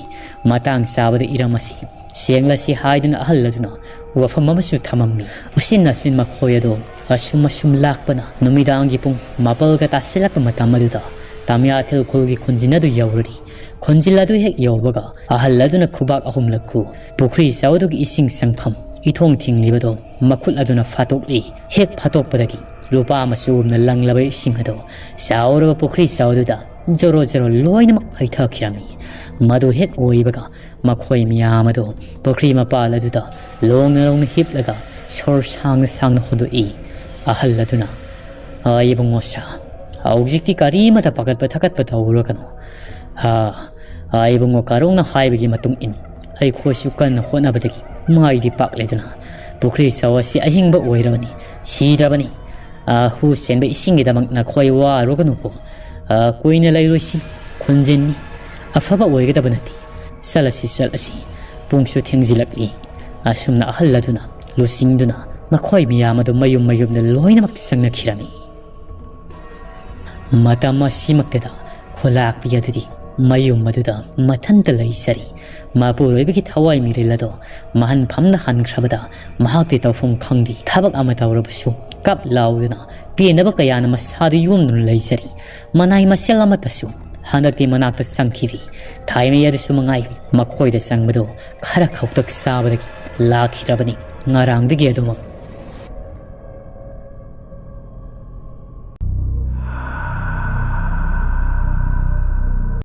ꯃꯇꯥꯡ ꯆꯥꯕꯗ ꯏꯔꯝ ꯑꯁꯤ ꯁꯦꯡꯂꯁꯤ ꯍꯥꯏꯗꯨꯅ ꯑꯍꯜ ꯑꯗꯨꯅ ꯋꯥꯐꯝ ꯑꯃꯁꯨ ꯊꯝꯃꯝꯃꯤ꯫ ꯎꯆꯤꯟ ꯅꯥꯆꯤꯟ ꯃꯈꯣꯏ ꯑꯗꯨ ꯑꯁꯨꯝ ꯑꯁꯨꯝ ꯂꯥꯛꯄꯅ ꯅꯨꯃꯤꯗꯥꯡꯒꯤ ꯄꯨꯡ ꯃꯥꯄꯜꯒ ꯇꯥꯁꯤꯜꯂꯛꯄ ꯃꯇꯝ ꯑꯗꯨꯗ ꯇꯥꯃꯤꯌꯥꯊꯤꯜ ꯈꯨꯜꯒꯤ ꯈꯨꯟꯖꯤꯟ ꯑꯗꯨ ꯌꯧꯔꯔꯤ꯫ ꯈꯨꯟꯖꯤꯜ ꯑꯗꯨ ꯍꯦꯛ ꯌꯧꯕꯒ ꯑꯍꯜ ꯑꯗꯨꯅ ꯈꯨꯕꯥꯛ ꯑꯍꯨꯝꯂꯛ ꯈꯨ꯫ ꯄꯨꯈ꯭ꯔꯤ ꯆꯥꯎꯗꯨꯒꯤ ꯏꯁꯤꯡ ꯆꯪꯐꯝ ꯏꯊꯣꯡ ꯊꯤꯡꯂꯤꯕꯗꯣ ꯃꯈꯨꯠ ꯑꯗꯨꯅ ꯐꯥꯠꯇꯣꯛꯂꯤ꯫ ꯍꯦꯛ ꯐꯥꯠꯇꯣꯛꯄꯗꯒꯤ ꯂꯨꯄꯥ ꯃꯆꯨꯒꯨꯝꯅ ꯂꯪꯂꯕ ꯏꯁꯤꯡ ꯑꯗꯨ ꯆꯥꯎꯔꯕ ꯄꯨꯈ꯭ꯔꯤ ꯆꯥꯎꯗꯨꯗ ꯖꯣꯔꯣ ꯖꯣꯔꯣ ꯂꯣꯏꯅꯃꯛ ꯍꯩꯊꯈꯤꯔꯝꯃꯤ꯫ ꯃꯗꯨ ꯍꯦꯛ ꯑꯣꯏꯕꯒ ꯃꯈꯣꯏ ꯃꯌꯥꯝ ꯑꯗꯨ ꯄꯨꯈ꯭ꯔꯤ ꯃꯄꯥꯜ ꯑꯗꯨꯗ ꯂꯣꯡꯅ ꯂꯣꯡꯅ ꯍꯤꯞꯂꯒ ꯁꯣꯔ ꯁꯥꯡꯅ ꯁꯥꯡꯅ ꯍꯣꯟꯗꯣꯛꯏ꯫ ꯑꯍꯜ ꯑꯗꯨꯅ, "ꯑ, ꯏꯕꯨꯡꯉꯣ ꯁꯥ, ꯍꯧꯖꯤꯛꯇꯤ ꯀꯔꯤꯃꯇ ꯄꯥꯈꯠꯄ ꯊꯀꯠꯄ ꯇꯧꯔꯨꯔꯒꯅꯨ꯫ ꯑ, ꯑ, ꯏꯕꯨꯡꯉꯣ ꯀꯥꯔꯣꯡꯅ ꯍꯥꯏꯕꯒꯤ ꯃꯇꯨꯡ ꯏꯟ ꯑꯩꯈꯣꯏꯁꯨ ꯀꯟꯅ ꯍꯣꯠꯅꯕꯗꯒꯤ ꯃꯥꯏꯗꯤ ꯄꯥꯛꯂꯦꯗꯅ ꯄꯨꯈ꯭ꯔꯤ ꯆꯥꯎ ꯑꯁꯤ ꯑꯍꯤꯡꯕ ꯑꯣꯏꯔꯕꯅꯤ, ꯁꯤꯗ꯭ꯔꯕꯅꯤ꯫ ꯑ, ꯍꯨ ꯆꯦꯟꯕ ꯏꯁꯤꯡꯒꯤꯗꯃꯛ ꯅꯈꯣꯏ ꯋꯥꯔꯨꯒꯅꯨꯀꯣ꯫ ꯑ, ꯀꯨꯏꯅ ꯂꯩꯔꯣꯏꯁꯤ, ꯈꯨꯟꯖꯤꯟꯅꯤ꯫ ꯑꯐꯕ ꯑꯣꯏꯒꯗꯕ ꯅꯠꯇꯦ꯫ ꯆꯠꯂꯁꯤ, ꯆꯠꯂꯁꯤ꯫ ꯄꯨꯡꯁꯨ ꯊꯦꯡꯖꯤꯜꯂꯛꯂꯤ꯫" ꯑꯁꯨꯝꯅ ꯑꯍꯜ ꯑꯗꯨꯅ ꯂꯨꯆꯤꯡꯗꯨꯅ ꯃꯈꯣꯏ ꯃꯌꯥꯝ ꯑꯗꯨ ꯃꯌꯨꯝ ꯃꯌꯨꯝꯗ ꯂꯣꯏꯅꯃꯛ ꯆꯪꯅꯈꯤꯔꯝꯃꯤ꯫ ꯃꯇꯝ ꯑꯁꯤꯃꯛꯇꯗ ꯈꯨꯂꯥꯛꯄꯤ ꯑꯗꯨꯗꯤ ꯃꯌꯨꯝ ꯑꯗꯨꯗ ꯃꯊꯟꯇ ꯂꯩꯖꯔꯤ꯫ ꯃꯄꯨꯔꯣꯏꯕꯒꯤ ꯊꯋꯥꯏ ꯃꯤꯔꯦꯜ ꯑꯗꯣ ꯃꯍꯟ ꯐꯝꯅ ꯍꯟꯈ꯭ꯔꯕꯗ ꯃꯍꯥꯛꯇꯤ ꯇꯧꯐꯝ ꯈꯪꯗꯦ꯫ ꯊꯕꯛ ꯑꯃ ꯇꯧꯔꯕꯁꯨ ꯀꯞ ꯂꯥꯎꯗꯨꯅ ꯄꯦꯟꯗꯕ ꯀꯌꯥꯅ ꯃꯁꯥꯗꯨ ꯌꯣꯝꯗꯨꯅ ꯂꯩꯖꯔꯤ꯫ ꯃꯅꯥꯏ ꯃꯁꯦꯜ ꯑꯃꯠꯇꯁꯨ ꯍꯟꯗꯛꯇꯤ ꯃꯅꯥꯛꯇ ꯆꯪꯈꯤꯗꯦ꯫ ꯊꯥꯏꯃꯩ ꯑꯗꯨꯁꯨ ꯃꯉꯥꯏ ꯃꯈꯣꯏꯗ ꯆꯪꯕꯗꯨ ꯈꯔ ꯈꯧꯇꯛ ꯆꯥꯕꯗꯒꯤ ꯂꯥꯛꯈꯤꯗ꯭ꯔꯕꯅꯤ꯫ ꯉꯔꯥꯡꯗꯒꯤ ꯑꯗꯨꯃꯛ